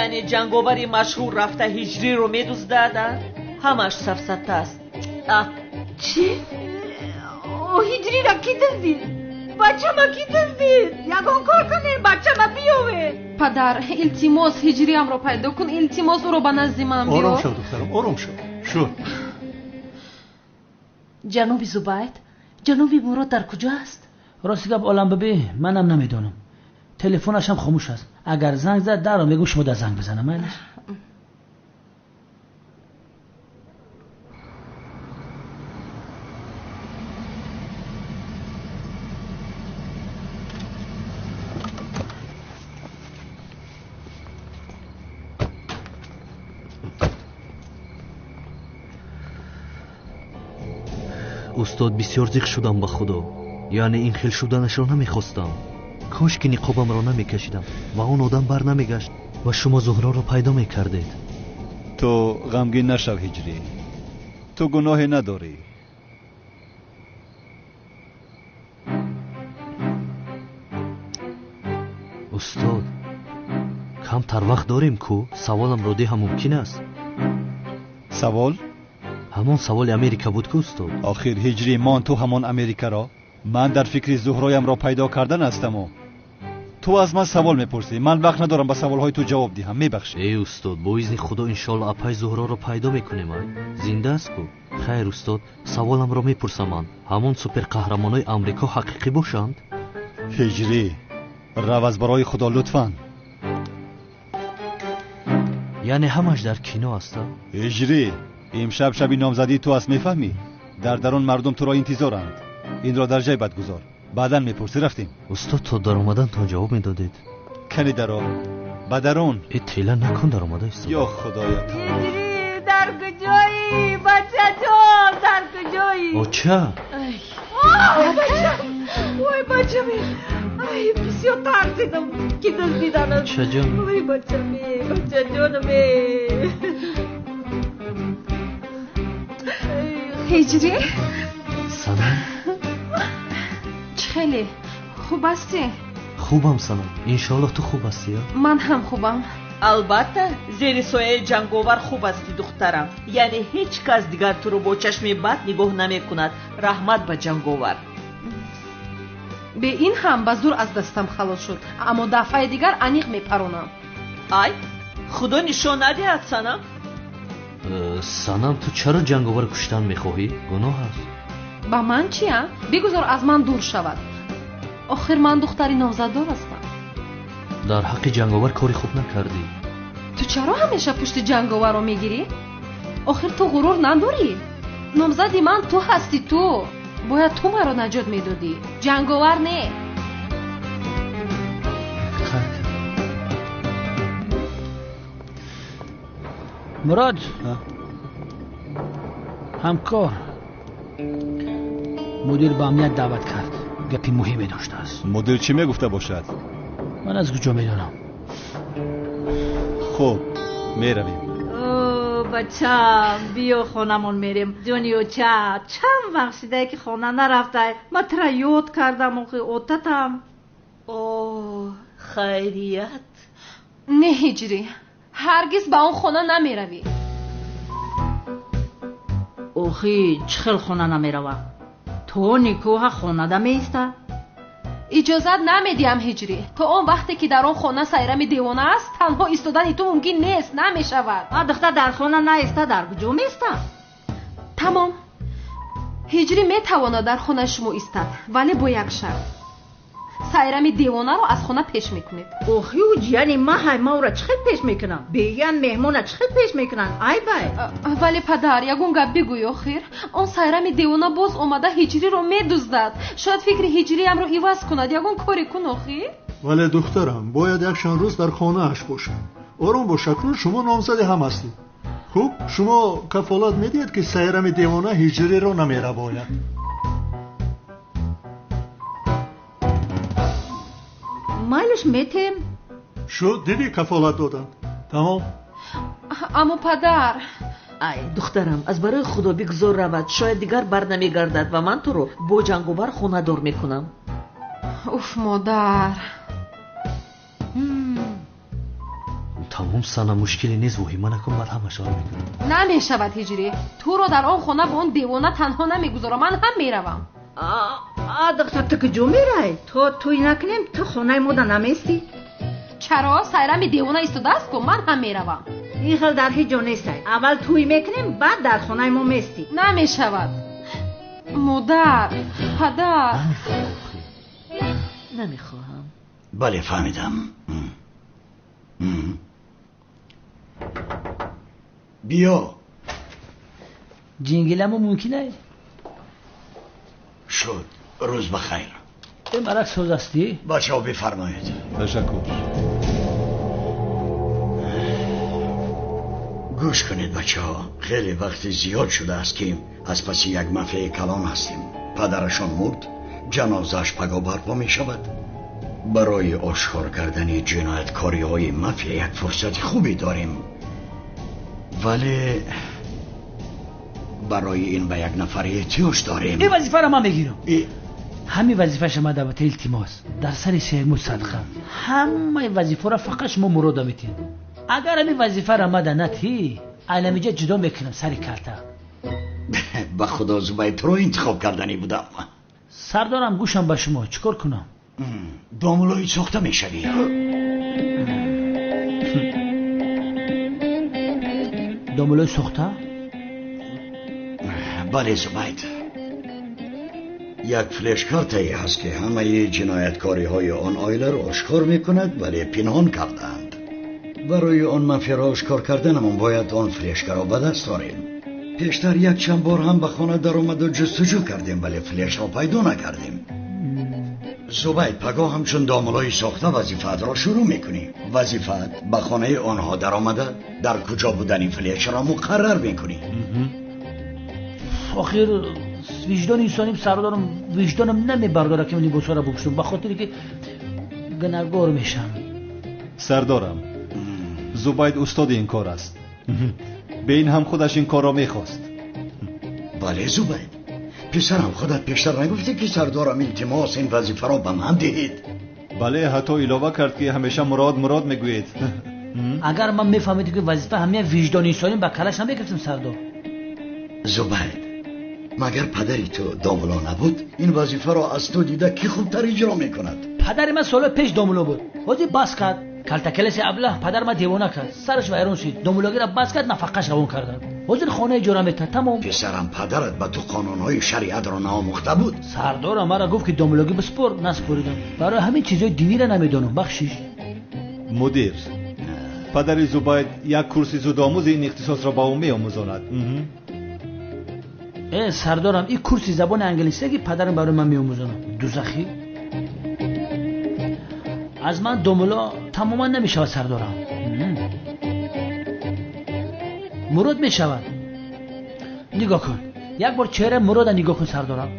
Яъне ҷанговари машҳур рафта ҳиҷриро медуздад, а? Ҳамааш сафсата аст. А Чӣ? Ҳиҷриро кӣ дуздид? Бачама кӣ дуздид? Ягон кор кунем, бачама биёвед. Падар, илтимос, ҳиҷриамро пайдо кун. Илтимос, ӯро ба назди ман биёр. Ором шав, духтарам, ором шав. Шуд. Ҷаноби Зубайд, Ҷаноби Мурод дар куҷо аст? Рости гап олам бибӣ, манам намедонам. Телефонаш ҳам хомӯш аст. Агар занг зад, дарро мегӯ шумо дар занг бизанам, майлаш? Устод, бисёр зиқ шудам ба Худо. Яъне ин хел шуданашро намехостам. Кош ки ниқобамро намекашидам ва он одам бар намегашт ва шумо Зуҳроро пайдо мекардед. Ту ғамгин нашав, Ҳиҷрӣ. Ту гуноҳе надорӣ. Устод, камтар вақт дорем ку? Саволамро диҳам мумкин аст? Савол? Ҳамон саволи Америка буд ку, устод? Охир, Ҳиҷрӣ, мон ту ҳамон Америкаро. Ман дар фикри Зуҳроямро пайдо кардан ҳастаму ту аз ман савол мепурсӣ. Ман вақт надорам ба саволҳои ту ҷавоб диҳам, мебахшӣ. Эй устод, бо изни Худо иншоалло апай Зуҳроро пайдо мекунем. Ай зинда аст ку? Хайр устод, саволамро мепурсам ман. Ҳамон суперқаҳрамонои Амрико ҳақиқӣ бошанд? Ҳиҷрӣ, рав аз барои Худо лутфан. Яъне ҳамаш дар кино аст? Ҳиҷрӣ, имшаб шаби номзадии ту аст, мефаҳмӣ? Дар дарун мардум туро интизоранд. Инро дар ҷайбат гузор, баъдан мепурсӣ. Рафтем. Устод, то даромадантон ҷавоб медодед. Кани даро, ба дарун. Э, тела накун, даромада истода. Ё Худоя! Ҳиҷрӣ, дар куҷоӣ? Бачаҷон, дар куҷоӣ? Оча! Ой, бачам! Ой, бачам! Ай, бисёр тарсидам, ки дуздиданат. Очаҷон. Ой, бачаме, бачаҷонаме. Ҳиҷрӣ? Санам? Чӣ хеле? Хуб ҳастӣ? Хубам, Санам. Иншоаллоҳ ту хуб ҳастӣ, я? Ман ҳам хубам. Албатта, зери сояи ҷанговар хуб ҳастӣ, духтарам. Яъне ҳеҷ кас дигар туро бо чашми бад нигоҳ намекунад. Раҳмат ба ҷанговар. Бе ин ҳам ба зур аз дастам халос шуд, аммо дафъаи дигар аниқ мепаронам. Ай, Худо нишон надиҳад, Санам. Санам, ту чаро ҷанговар куштан мехоҳӣ? Гуноҳ аст. Ба ман чи, а? Бигузор аз ман дур шавад. Охир ман духтари номзаддор ҳастам. Дар ҳаққи ҷанговар кори хуб накардӣ. Ту чаро ҳамеша пушти ҷанговарро мегирӣ? Охир ту ғурур надорӣ? Номзади ман ту ҳастӣ, ту. Бояд ту маро наҷот медодӣ. Ҷанговар не. Мурод, ҳамкор, мудир ба амният даъват кард. Гапи муҳиме доштааст. Мудир чӣ мегуфта бошад? Ман аз куҷо медонам? Хуб, меравем. Бачам, биё хонамон мерем. Ҷони оча, чанд вақт шидае ки хона нарафтай. Ман тура ёд кардам, охи отатам. О, хайрият. Не, Ҳиҷрӣ, ҳаргиз ба он хона намеравӣ. Охи, чӣ хел хона намеравам? То никоҳа хонада меиста? Иҷозат намедиҳам, Ҳиҷрӣ. То он вақте ки дар он хона Сайрами девона аст, танҳо истодани ту мумкин нест, намешавад. А духтар дар хона наиста, дар куҷо меиста? Тамом. Ҳиҷрӣ метавонад дар хонаи шумо истад, вале бо як шарт. Сайрами девонаро аз хона пеш мекунед. Охи, ӯ ҷияни маҳай, ма ӯра чӣ хел пеш мекунам? Беян меҳмона чӣ хел пеш мекунанд? Ай бай. Вале падар, ягон гап бигӯй охир. Он Сайрами девона боз омада Ҳиҷриро медуздад. Шояд фикри Ҳиҷриямро иваз кунад. Ягон коре кун охир. Вале духтарам, бояд якчанд рӯз дар хонааш бошад. Ором бош, акнун шумо номзади ҳам ҳастед. Хуб, шумо кафолат медиҳед, ки Сайрами девона Ҳиҷриро намерабояд? Майлаш, метем. Шуд, дидӣ, кафолат доданд. Тамом. Аммо падар. Ай, духтарам, аз барои Худо бигзор равад. Шояд дигар бар намегардад ва ман туро бо ҷанговар хонадор мекунам. Уф, модар. Тамом, Санам, мушкиле нест, воҳима накун, баъд ҳамашро мекунам. Намешавад, Ҳиҷрӣ. Туро дар он хона бо он девона танҳо намегузорам. Ман ҳам меравам. А, духтар, ту куҷо мерай? То тӯй накунем, ту хонаи мода наместӣ? Чаро? Сайрами девона истодааст ку, ман ҳам меравам. Ин хел дар ҳеҷ ҷо нестай. Аввал тӯй мекунем, баъд дар хонаи мо местӣ. Намешавад. Модар, падар. Намехоҳам. Бале, фаҳмидам. Биё. Ҷингиламо мумкин ай? Шуд. Рӯз бахайр. Марак соз ҳастӣ? Бачаҳо, бифармоед. Ташаккур. Гӯш кунед, бачаҳо, хеле вақти зиёд шудааст, ки аз паси як мафияи калон ҳастем. Падарашон мурд, ҷанозааш паго барпо мешавад. Барои ошкор кардани ҷинояткориҳои мафия як фурсати хубе дорем, вале барои ин ба як нафар эҳтиёҷ дорем. Ин вазифаро ман мегирам. Ҳамин вазифаша ман даъвата, илтимос, дар сари сеҳму садқа. Ҳамаи вазифаро фақат шумо мурода метиҳед. Агар ҳамин вазифаро мада натӣ, айнамиҷа ҷудо мекунам сари калта. Ба худо, Зубайд, туро интихоб карданӣ будам. Сардорам, гӯшам ба шумо, чӣ кор кунам? Домулои сохта мешавӣ. Домулои сохта? Бале, Зубайд, як флешкартае ҳаст, ки ҳамаи ҷинояткориҳои он оиларо ошкор мекунад, вале пинҳон кардаанд. Барои он мафияро ошкор карданамон бояд он флешкаро ба даст орем. Пештар якчанд бор ҳам ба хона даромаду ҷустуҷӯ кардем, вале флешро пайдо накардем. Зубайд, пагоҳ ҳамчун домулои сохта вазифаатро шурӯъ мекунӣ. Вазифаат ба хонаи онҳо даромада, дар куҷо будани флешро муқаррар мекунӣ. Охир виҷдони инсоним, сардорам, виҷдонам намебардорад, ки либосҳоро бупӯшам, ба хотире ки гунаҳгор мешавам. Сардорам, Зубайд устоди ин кор аст. Бе ин ҳам худаш ин корро мехост. Бале, Зубайд, писарам, худат пештар нагуфтӣ, ки сардорам, илтимос, ин вазифаро ба ман диҳед? Бале, ҳатто илова кард, ки ҳамеша Мурод, Мурод мегӯед. Агар ман мефаҳмидам, ки вазифа ҳамия виҷдони инсоним, ба калаш намегирифтам, сардор. Зубайд, магар падари ту домуло набуд? Ин вазифаро аз ту дида кӣ хубтар иҷро мекунад? Падари ман солҳои пеш домуло буд, ҳозир бас кард. Калтакелеси аблаҳ падар ман девона кард, сараш вайрон шид, домулогиро бас кард, нафақаш равон карданд, ҳозир хона иҷора метаҳад, тамом. Писарам, падарат ба ту қонунҳои шариатро наомӯхта буд? Сардорам маро гуфт, ки домулогӣ биспор, наспоридам. Барои ҳамин чизҳои динира намедонам, бахшиш. Мудир, падари Зубайд як курси зудомӯзи ин ихтисосро ба ӯ меомӯзонад. Э, сардорам, ин курси забони англисия, ки падарам барои ман меомӯзонад, дузахӣ. Аз ман домуло тамоман намешавад, сардорам. Мурод мешавад. Нигоҳ кун, як бор чеҳраи Мурода нигоҳ кун, сардорам,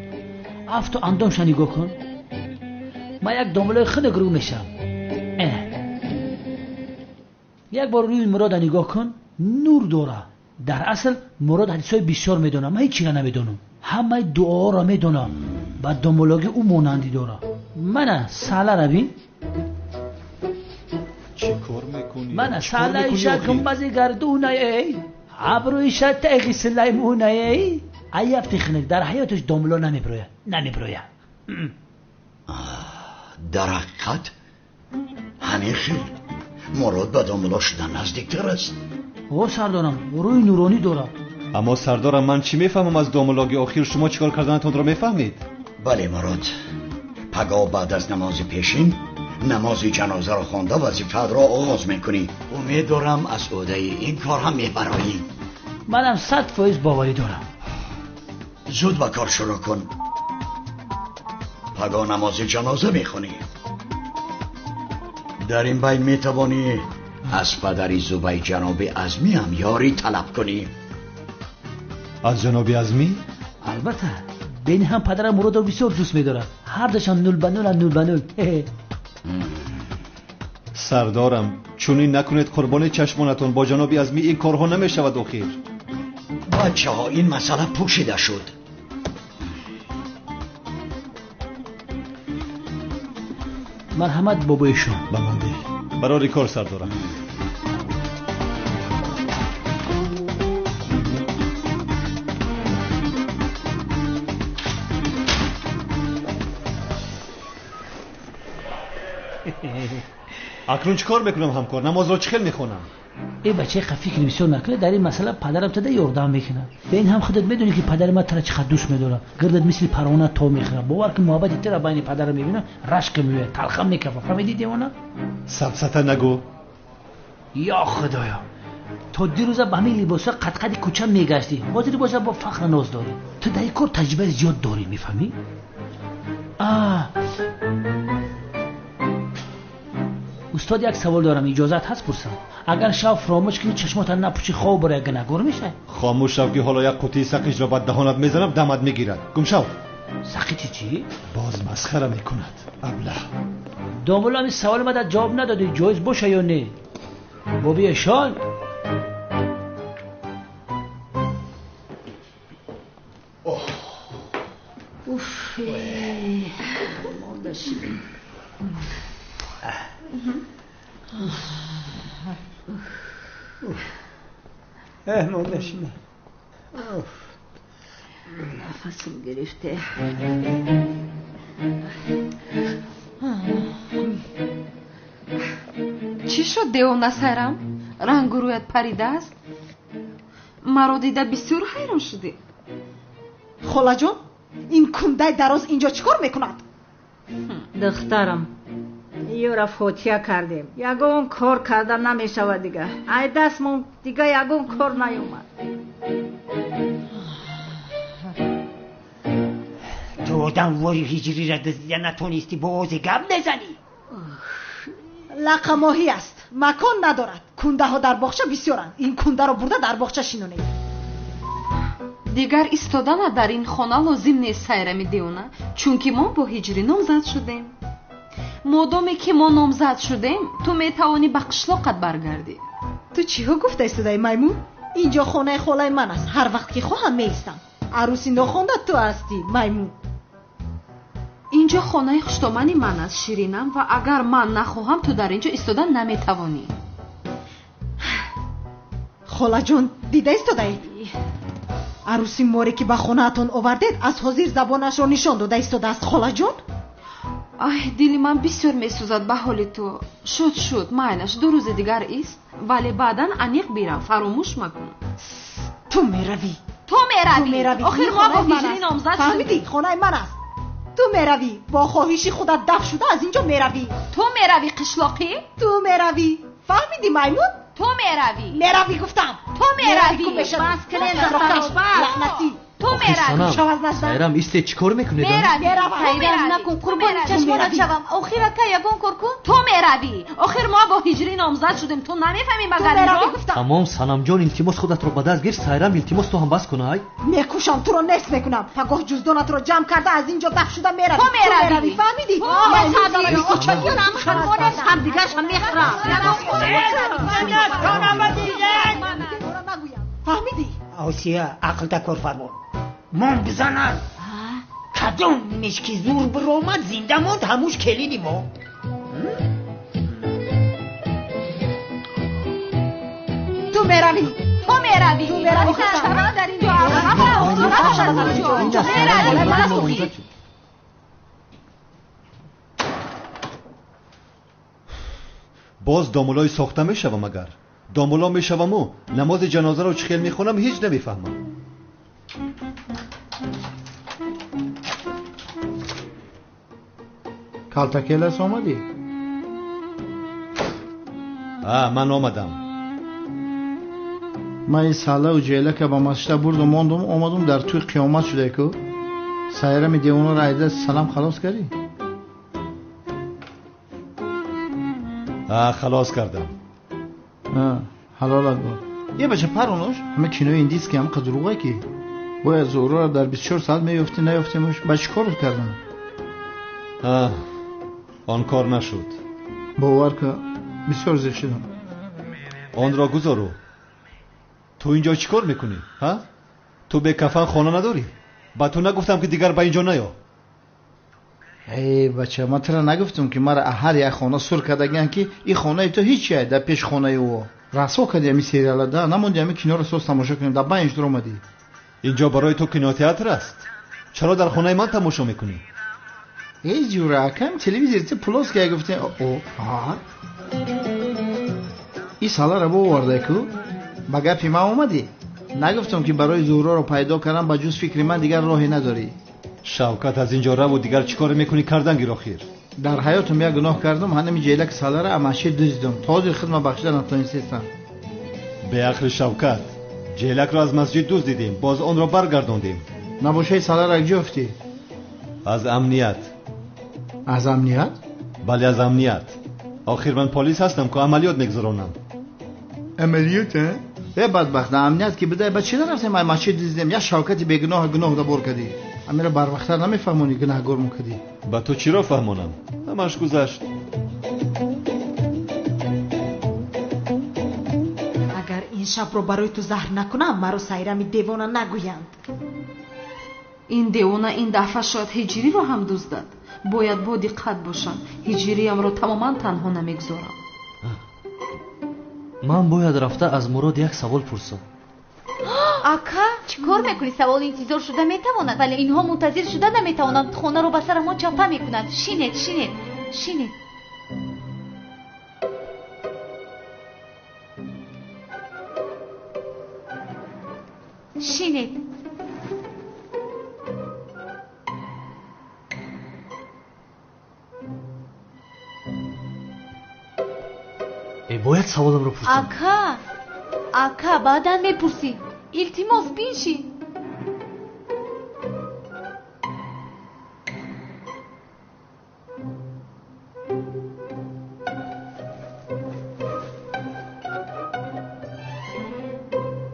афту андомша нигоҳ кун. Ман як домулои хунук рӯ мешавам. Як бор рӯи Мурода нигоҳ кун, нур дора. Дар асл Мурод ҳадисҳои бисёр медонам, ман ҳеҷ чиро намедонам. Ҳамаи дуоҳоро медонам, ба домулогӣ ӯ монандӣ дора. Мана салара бин. Чӣ кор мекунӣ? Мана салаиша гумбази гардунае, абрӯиша теғи сулаймунае. Аяфти хунук, дар ҳаёташ домуло намебирояд, намебирояд. Дар ҳақиқат ҳамин хел Мурод ба домуло шудан наздиктар аст. О, сардорам, рӯи нуронӣ дорад. Аммо сардорам, ман чӣ мефаҳмам аз домулогӣ? Охир шумо чӣ кор карданатонро мефаҳмед? Бале, Мурод, пагоҳ баъд аз намози пешин намози ҷанозаро хонда вазифаатро оғоз мекунӣ. Умед дорам, аз ӯҳдаи ин кор ҳам мебароӣ. Манам 100% боварӣ дорам. Зуд ба кор шурӯъ кун. Пагоҳ намози ҷаноза мехонӣ. Дар ин байн метавонӣ аз падари Зубайд, ҷаноби Азмӣ, ҳам ёрӣ талаб кунӣ. Аз ҷаноби Азмӣ? Албатта, бени ҳам падарам Муродро бисёр дӯст медорад. Ҳардашон нул ба нул, нул ба нул. Сардорам, чунин накунед, қурбони чашмонатон, бо ҷаноби Азмӣ ин корҳо намешавад охир. Бачаҳо, ин масъала пӯшида шуд. Марҳамат, бобои шумо. Ба ман деҳ. Барори кор, сардорам. Акнун чӣ кор мекунам, ҳамкор? Намозро чӣ хел мехонам? Эй бача, қа фикр бисёр накунӣ, дар ин масъала падарам тада ёрдам мекунад. Ба ин ҳам худат медонӣ ки падари ман тара чӣ қадр дӯст медорад. Гирдат мисли парвона то мехӯрад. Бовар кун, муҳаббати тара байни падарам мебинам, рашкам меояд, талхам мекафад. Фаҳмидӣ, девона? Сафсата нагӯ. Ё Худоё, то дирӯза ба ҳамин либосҳо қадқади кӯча мегаштӣ, ҳозир боша бо фахр ноз дорӣ. Ту дар ин кор таҷрибаи зиёд дорӣ, мефаҳмӣ? Устод, як савол дорам, иҷозат ҳаст пурсам? Агар шав фаромӯш кунӣ, чашмота напӯшӣ, хоб барои гунаҳгор мешавӣ? Хомӯш шав, ки ҳоло як қутии сақиҷро ба даҳонат мезанам, дамат мегирад. Гум шав. Сақичи чӣ? Боз масхара мекунад, аблаҳ. Домулло, ин саволи мада ҷавоб надодӣ, ҷоиз боша ё не? Боби эшон. Уф, монда шидем. Монда шидем. Нафасам гирифте. Чӣ шуд, девона Сайрам? Рангу рӯят паридааст? Маро дида бисёр ҳайрон шудӣ. Холаҷон, ин кундаи дароз инҷо чӣ кор мекунад? Духтарам, ёра фотиҳа кардем. Ягон кор карда намешавад дига. Ай дастмон дига ягон кор наёмад. Ту одам вори ҳиҷрира дуздида натонистӣ, бо озе гап мезанӣ? Лақамоҳӣ аст, макон надорад. Кундаҳо дар боғча бисёранд. Ин кундаро бурда дар боғча шинонед. Дигар истодана дар ин хона лозим нест, Сайрами девона, чунки мо бо ҳиҷрӣ номзад шудем. Модоме ки мо номзад шудем, ту метавонӣ ба қишлоқат баргардӣ. Ту чиҳо гуфта истодаи, маймун? Инҷо хонаи холаи ман аст, ҳар вақт ки хоҳам меистам. Арӯси нохонда ту ҳастӣ, маймун. Инҷо хонаи хуштомани ман аст, ширинам, ва агар ман нахоҳам, ту дар инҷо истода наметавонӣ. Холаҷон, дида истодаед? Арӯси море ки ба хонаатон овардед, аз ҳозир забонашро нишон дода истодааст, холаҷон. Ай, дили ман бисёр месӯзад ба ҳоли ту. Шуд, шуд, майлаш, 2 рӯзи дигар ист, вале баъдан аниқ бирав, фаромӯш макун. Ту меравӣ. Ту меравӣ. Охир мо бо ҳиҷрӣ номзад шудем. Фаҳмидӣ? Хонаи ман аст. Ту меравӣ. Бо хоҳиши худат даф шуда аз инҷо меравӣ. Ту меравӣ, қишлоқӣ? Ту меравӣ. Фаҳмидӣ, маймун? Ту меравӣ. Меравӣ гуфтам. Ту меравӣ. Бас кунед, лаънатӣ. Ту меравӣ. Сайрам, исте, чӣ кор мекунед? Сайрам, накун, қурбони чашмонат шавам. Охир ака, ягон кор кун. Ту меравӣ. Охир мо бо ҳиҷрӣ номзад шудем, ту намефаҳмӣ магар инро? Тамом, Санамҷон, илтимос, худатро ба даст гир. Сайрам, илтимос, ту ҳам бас кун. Ай мекушам, туро нест мекунам. Пагоҳ ҷуздонатро ҷамъ карда аз инҷо даф шуда меравӣ. Ту меравӣ. Фаҳмидӣ? Ҳамдигаршам мехӯрам. Фаҳмидӣ? Осия, ақлта кор фармон. Мон бизанад. Кадом мешки зур биромад, зинда монд, ҳамуш келини мо. Ту меравӣ. Ту меравӣ. Ту меравӣ. Чаро дар инҷо меравӣ? Боз домулои сохта мешавам агар. Домуло мешаваму намози ҷанозаро чӣ хел мехонам, ҳеҷ намефаҳмам. Калтакелас омадӣ? Ман омадам. Ман ин саллаву ҷелака ба масҷида бурдум, мондум, омадум, дар тӯй қиёмат шуда ку. Сайрами девонаро айда салам халос кардӣ? Халос кардам. Ҳалолат бод. Е бача, паронош, ҳама кинои индийский ҳам қадруға ки бояд зуҳрора дар 24 соат меёфтӣ, наёфтемаш, ба чӣ корот кардам? Он кор нашуд. Бовар ка, бисёр зиқ шудам. Онро гузору. Ту инҷо чӣ кор мекунӣ? Ҳа? Ту бекафан хона надорӣ? Ба ту нагуфтам ки дигар ба инҷо наё? Эй бача, ман тура нагуфтам ки мара ҳар як хона сур кардагиан, ки ин хонаи ту ҳеҷ чия дар пеш хонаи ӯ. Расво кардӣ ҳами сериала, да намонди ҳами киноро соз тамошо кунем, дар байн дур омадӣ. Инҷо барои ту кинотеатр аст? Чаро дар хонаи ман тамошо мекунӣ? Эй ҷура, акам телевизор ти плоская гуфтем. О, а? Ин саларо бовардай ку? Ба гапи ман омадӣ? Нагуфтам ки барои Зуҳроро пайдо кардан ба ҷуз фикри ман дигар роҳе надорӣ? Шавкат, аз ин ҷо раву дигар чӣ коре мекунӣ кардан гир охир. Дар ҳаётам як гуноҳ кардам, ҳанами ҷелак салара амаши дуздидам. То ҳозир хидма бахшида натонистестам. Беақли Шавкат, ҷелакро аз масҷид дуздидем, боз онро баргардондем. Набошаи салара куҷо ёфтӣ? Аз амният. Аз амният? Бале, аз амният. Охир ман полис ҳастам ку, амалиёт мегузаронам. Амалиёт, а? Э бадбахт, дар амният ки бидай, ба чӣ нарафтем ай масҷид дуздидем? Як Шавкати бегуноҳ гуноҳ дабор кардӣ. Амира барвақттар намефаҳмонӣ, гунаҳгор кардӣ. Ба ту чиро фаҳмонам? Ҳамаш гузашт. Агар ин шабро барои ту заҳр накунам, маро Сайрами девона нагӯянд. Ин девона ин дафъа шояд Ҳиҷриро ҳам дуздад. Бояд бо диққат бошам. Ҳиҷриямро тамоман танҳо намегузорам. Ман бояд рафта аз Мурод як савол пурсам. Ака, чӣ кор мекунӣ? Савол интизор шуда метавонад, вале инҳо мунтазир шуда наметавонанд. Хонаро ба сарамон чапа мекунанд. Шинед, шинед, шинед. Шинед. Бояд саволамро пурсам. Ака, ака, баъдан мепурсӣ. Илтимос, биншин.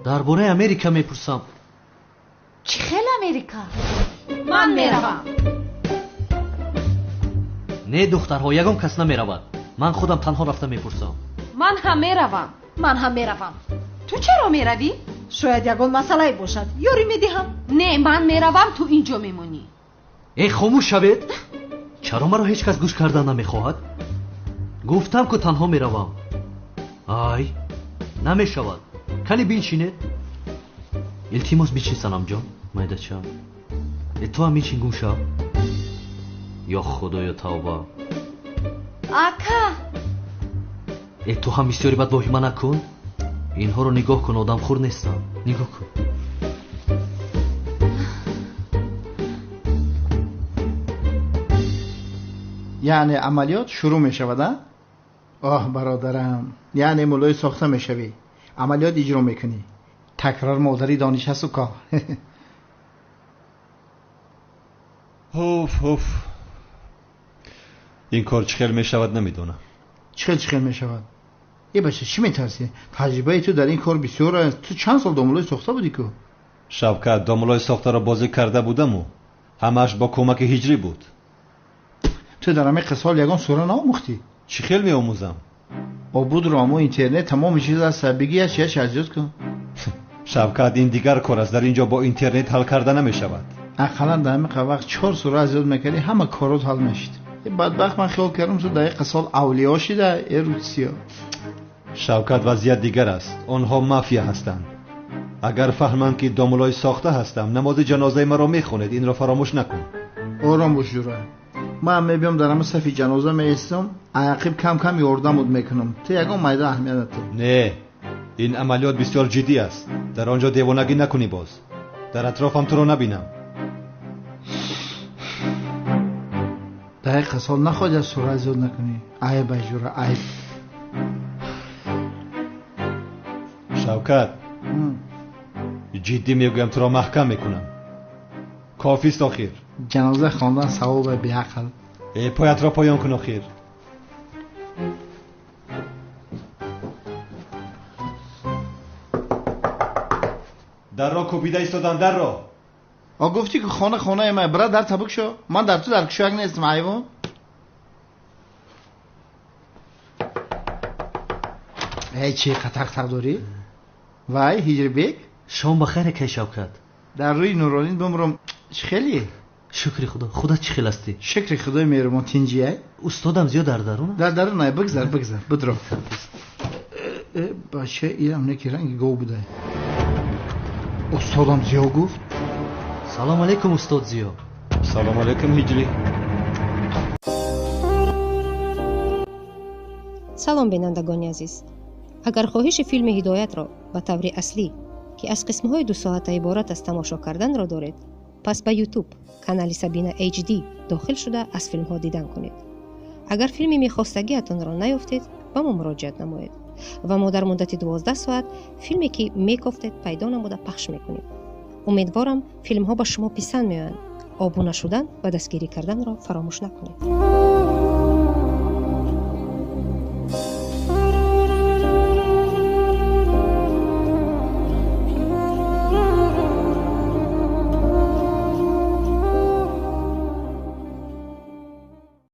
Дар бораи Америка мепурсам. Чӣ хел Америка? Ман меравам. Не, духтарҳо, ягон кас намеравад. Ман худам танҳо рафта мепурсам. Ман ҳам меравам. Ман ҳам меравам. Ту чаро меравӣ? Шояд ягон масъалае бошад. Ёрӣ медиҳам. Не, ман меравам, ту инҷо мемонӣ. Э, хомӯш шавед. Чаро маро ҳеҷ кас гӯш кардан намехоҳад? Гуфтам ку танҳо меравам. Ай, намешавад. Кани биншинед. Илтимос, бичин, Санамҷон, майдачам. Э, ту ҳам бичин, гум шав. Ё Худоё, тавба. Ака! Э, ту ҳам бисёри бад воҳима накун. Инҳоро нигоҳ кун, одамхӯр нестам. Нигоҳ кун. Яъне амалиёт шурӯъ мешавад, а? Оҳ, бародарам, яъне муллои сохта мешавӣ, амалиёт иҷро мекунӣ. Такрор модари дониш ҳасту ко. Ҳуф, ҳуф. Ин кор чӣ хел мешавад, намедонам. Чӣ хел чӣ хел мешавад? Э бача, чӣ метарсӣ? Таҷрибаи ту дар ин кор бисёр аст. Ту чанд сол домулои сохта будӣ ку? Шавкат, домулои сохтаро бозӣ карда будаму ҳамааш бо кӯмаки Ҳиҷрӣ буд. Ту дар ҳамин қисол ягон сура наомӯхтӣ? Чӣ хел меомӯзам? Обудро амо интернет тамоми чиз аст. Бигӣ яч яч аз ёд кун. Шавкат, ин дигар кор аст. Дар ин ҷо бо интернет ҳал карда намешавад. Ақаллан дар ҳамин вақт 4 сура аз ёд мекардӣ, ҳама корот ҳал мешид. Бадбахт, ман хиёл кардам ту дар ин қисол авлиё шида, э русиё. Шавкат, вазъият дигар аст. Онҳо мафия ҳастанд. Агар фаҳманд ки домулои сохта ҳастам, намози ҷанозаи маро мехонед. Инро фаромӯш накун. Ором бош, ҷура. Ман мебиём дар ҳама сафи ҷаноза меистам, ақиб кам кам ёрдамуд мекунам. Ту ягон майда аҳамият надор. Не, ин амалиёт бисёр ҷиддӣ аст. Дар он ҷо девонагӣ накунӣ боз. Дар атрофам туро набинам. Дар ин қисол нахоҳӣ аз сура зиёд накунӣ. Айб, ай ҷура, айб. Шавкат, ҷиддӣ мегӯям, туро маҳкам мекунам. Кофист охир. Ҷаноза хондан савоб беақл. Э, поятро поён кун охир. Дарро кӯбида истодам, дарро. А гуфтӣ ки хона хонаи ман, бира дар табук шо. Ман дар ту дар кушояк нестам, ҳайвон. Эй, чӣ қатақ-тақ дорӣ? Вай, Ҳиҷрибек? Шом ба хайр, акай Шавкат. Дар рӯи нуронин бимрам, чӣ хеле? Шукри Худо. Худат чӣ хел ҳастӣ? Шукри Худои меҳрубон, тинҷиай? Устодам зиёд дар дарун? Дар дарун ай, бигзар, бигзар, бидро. Бача, ирам неки ранги гов будай. Устодам зиё гуфт. Салом алейкум, устод Зиё. Салом алейкум, Ҳиҷрӣ. Салом, бинандагони азиз. Агар хоҳиши филми Ҳидоятро ба таври аслӣ, ки аз қисмҳои дусоата иборат аст, тамошо карданро доред, пас ба Ютуб канали Сабина HD дохил шуда, аз филмҳо дидан кунед. Агар филми мехостагиатонро наёфтед, ба мо муроҷиат намоед ва мо дар муддати 12 соат филме, ки мекофтед, пайдо намуда, пахш мекунем. Умедворам, филмҳо ба шумо писанд меоянд. Обуна шудан ва дастгирӣ карданро фаромӯш накунед.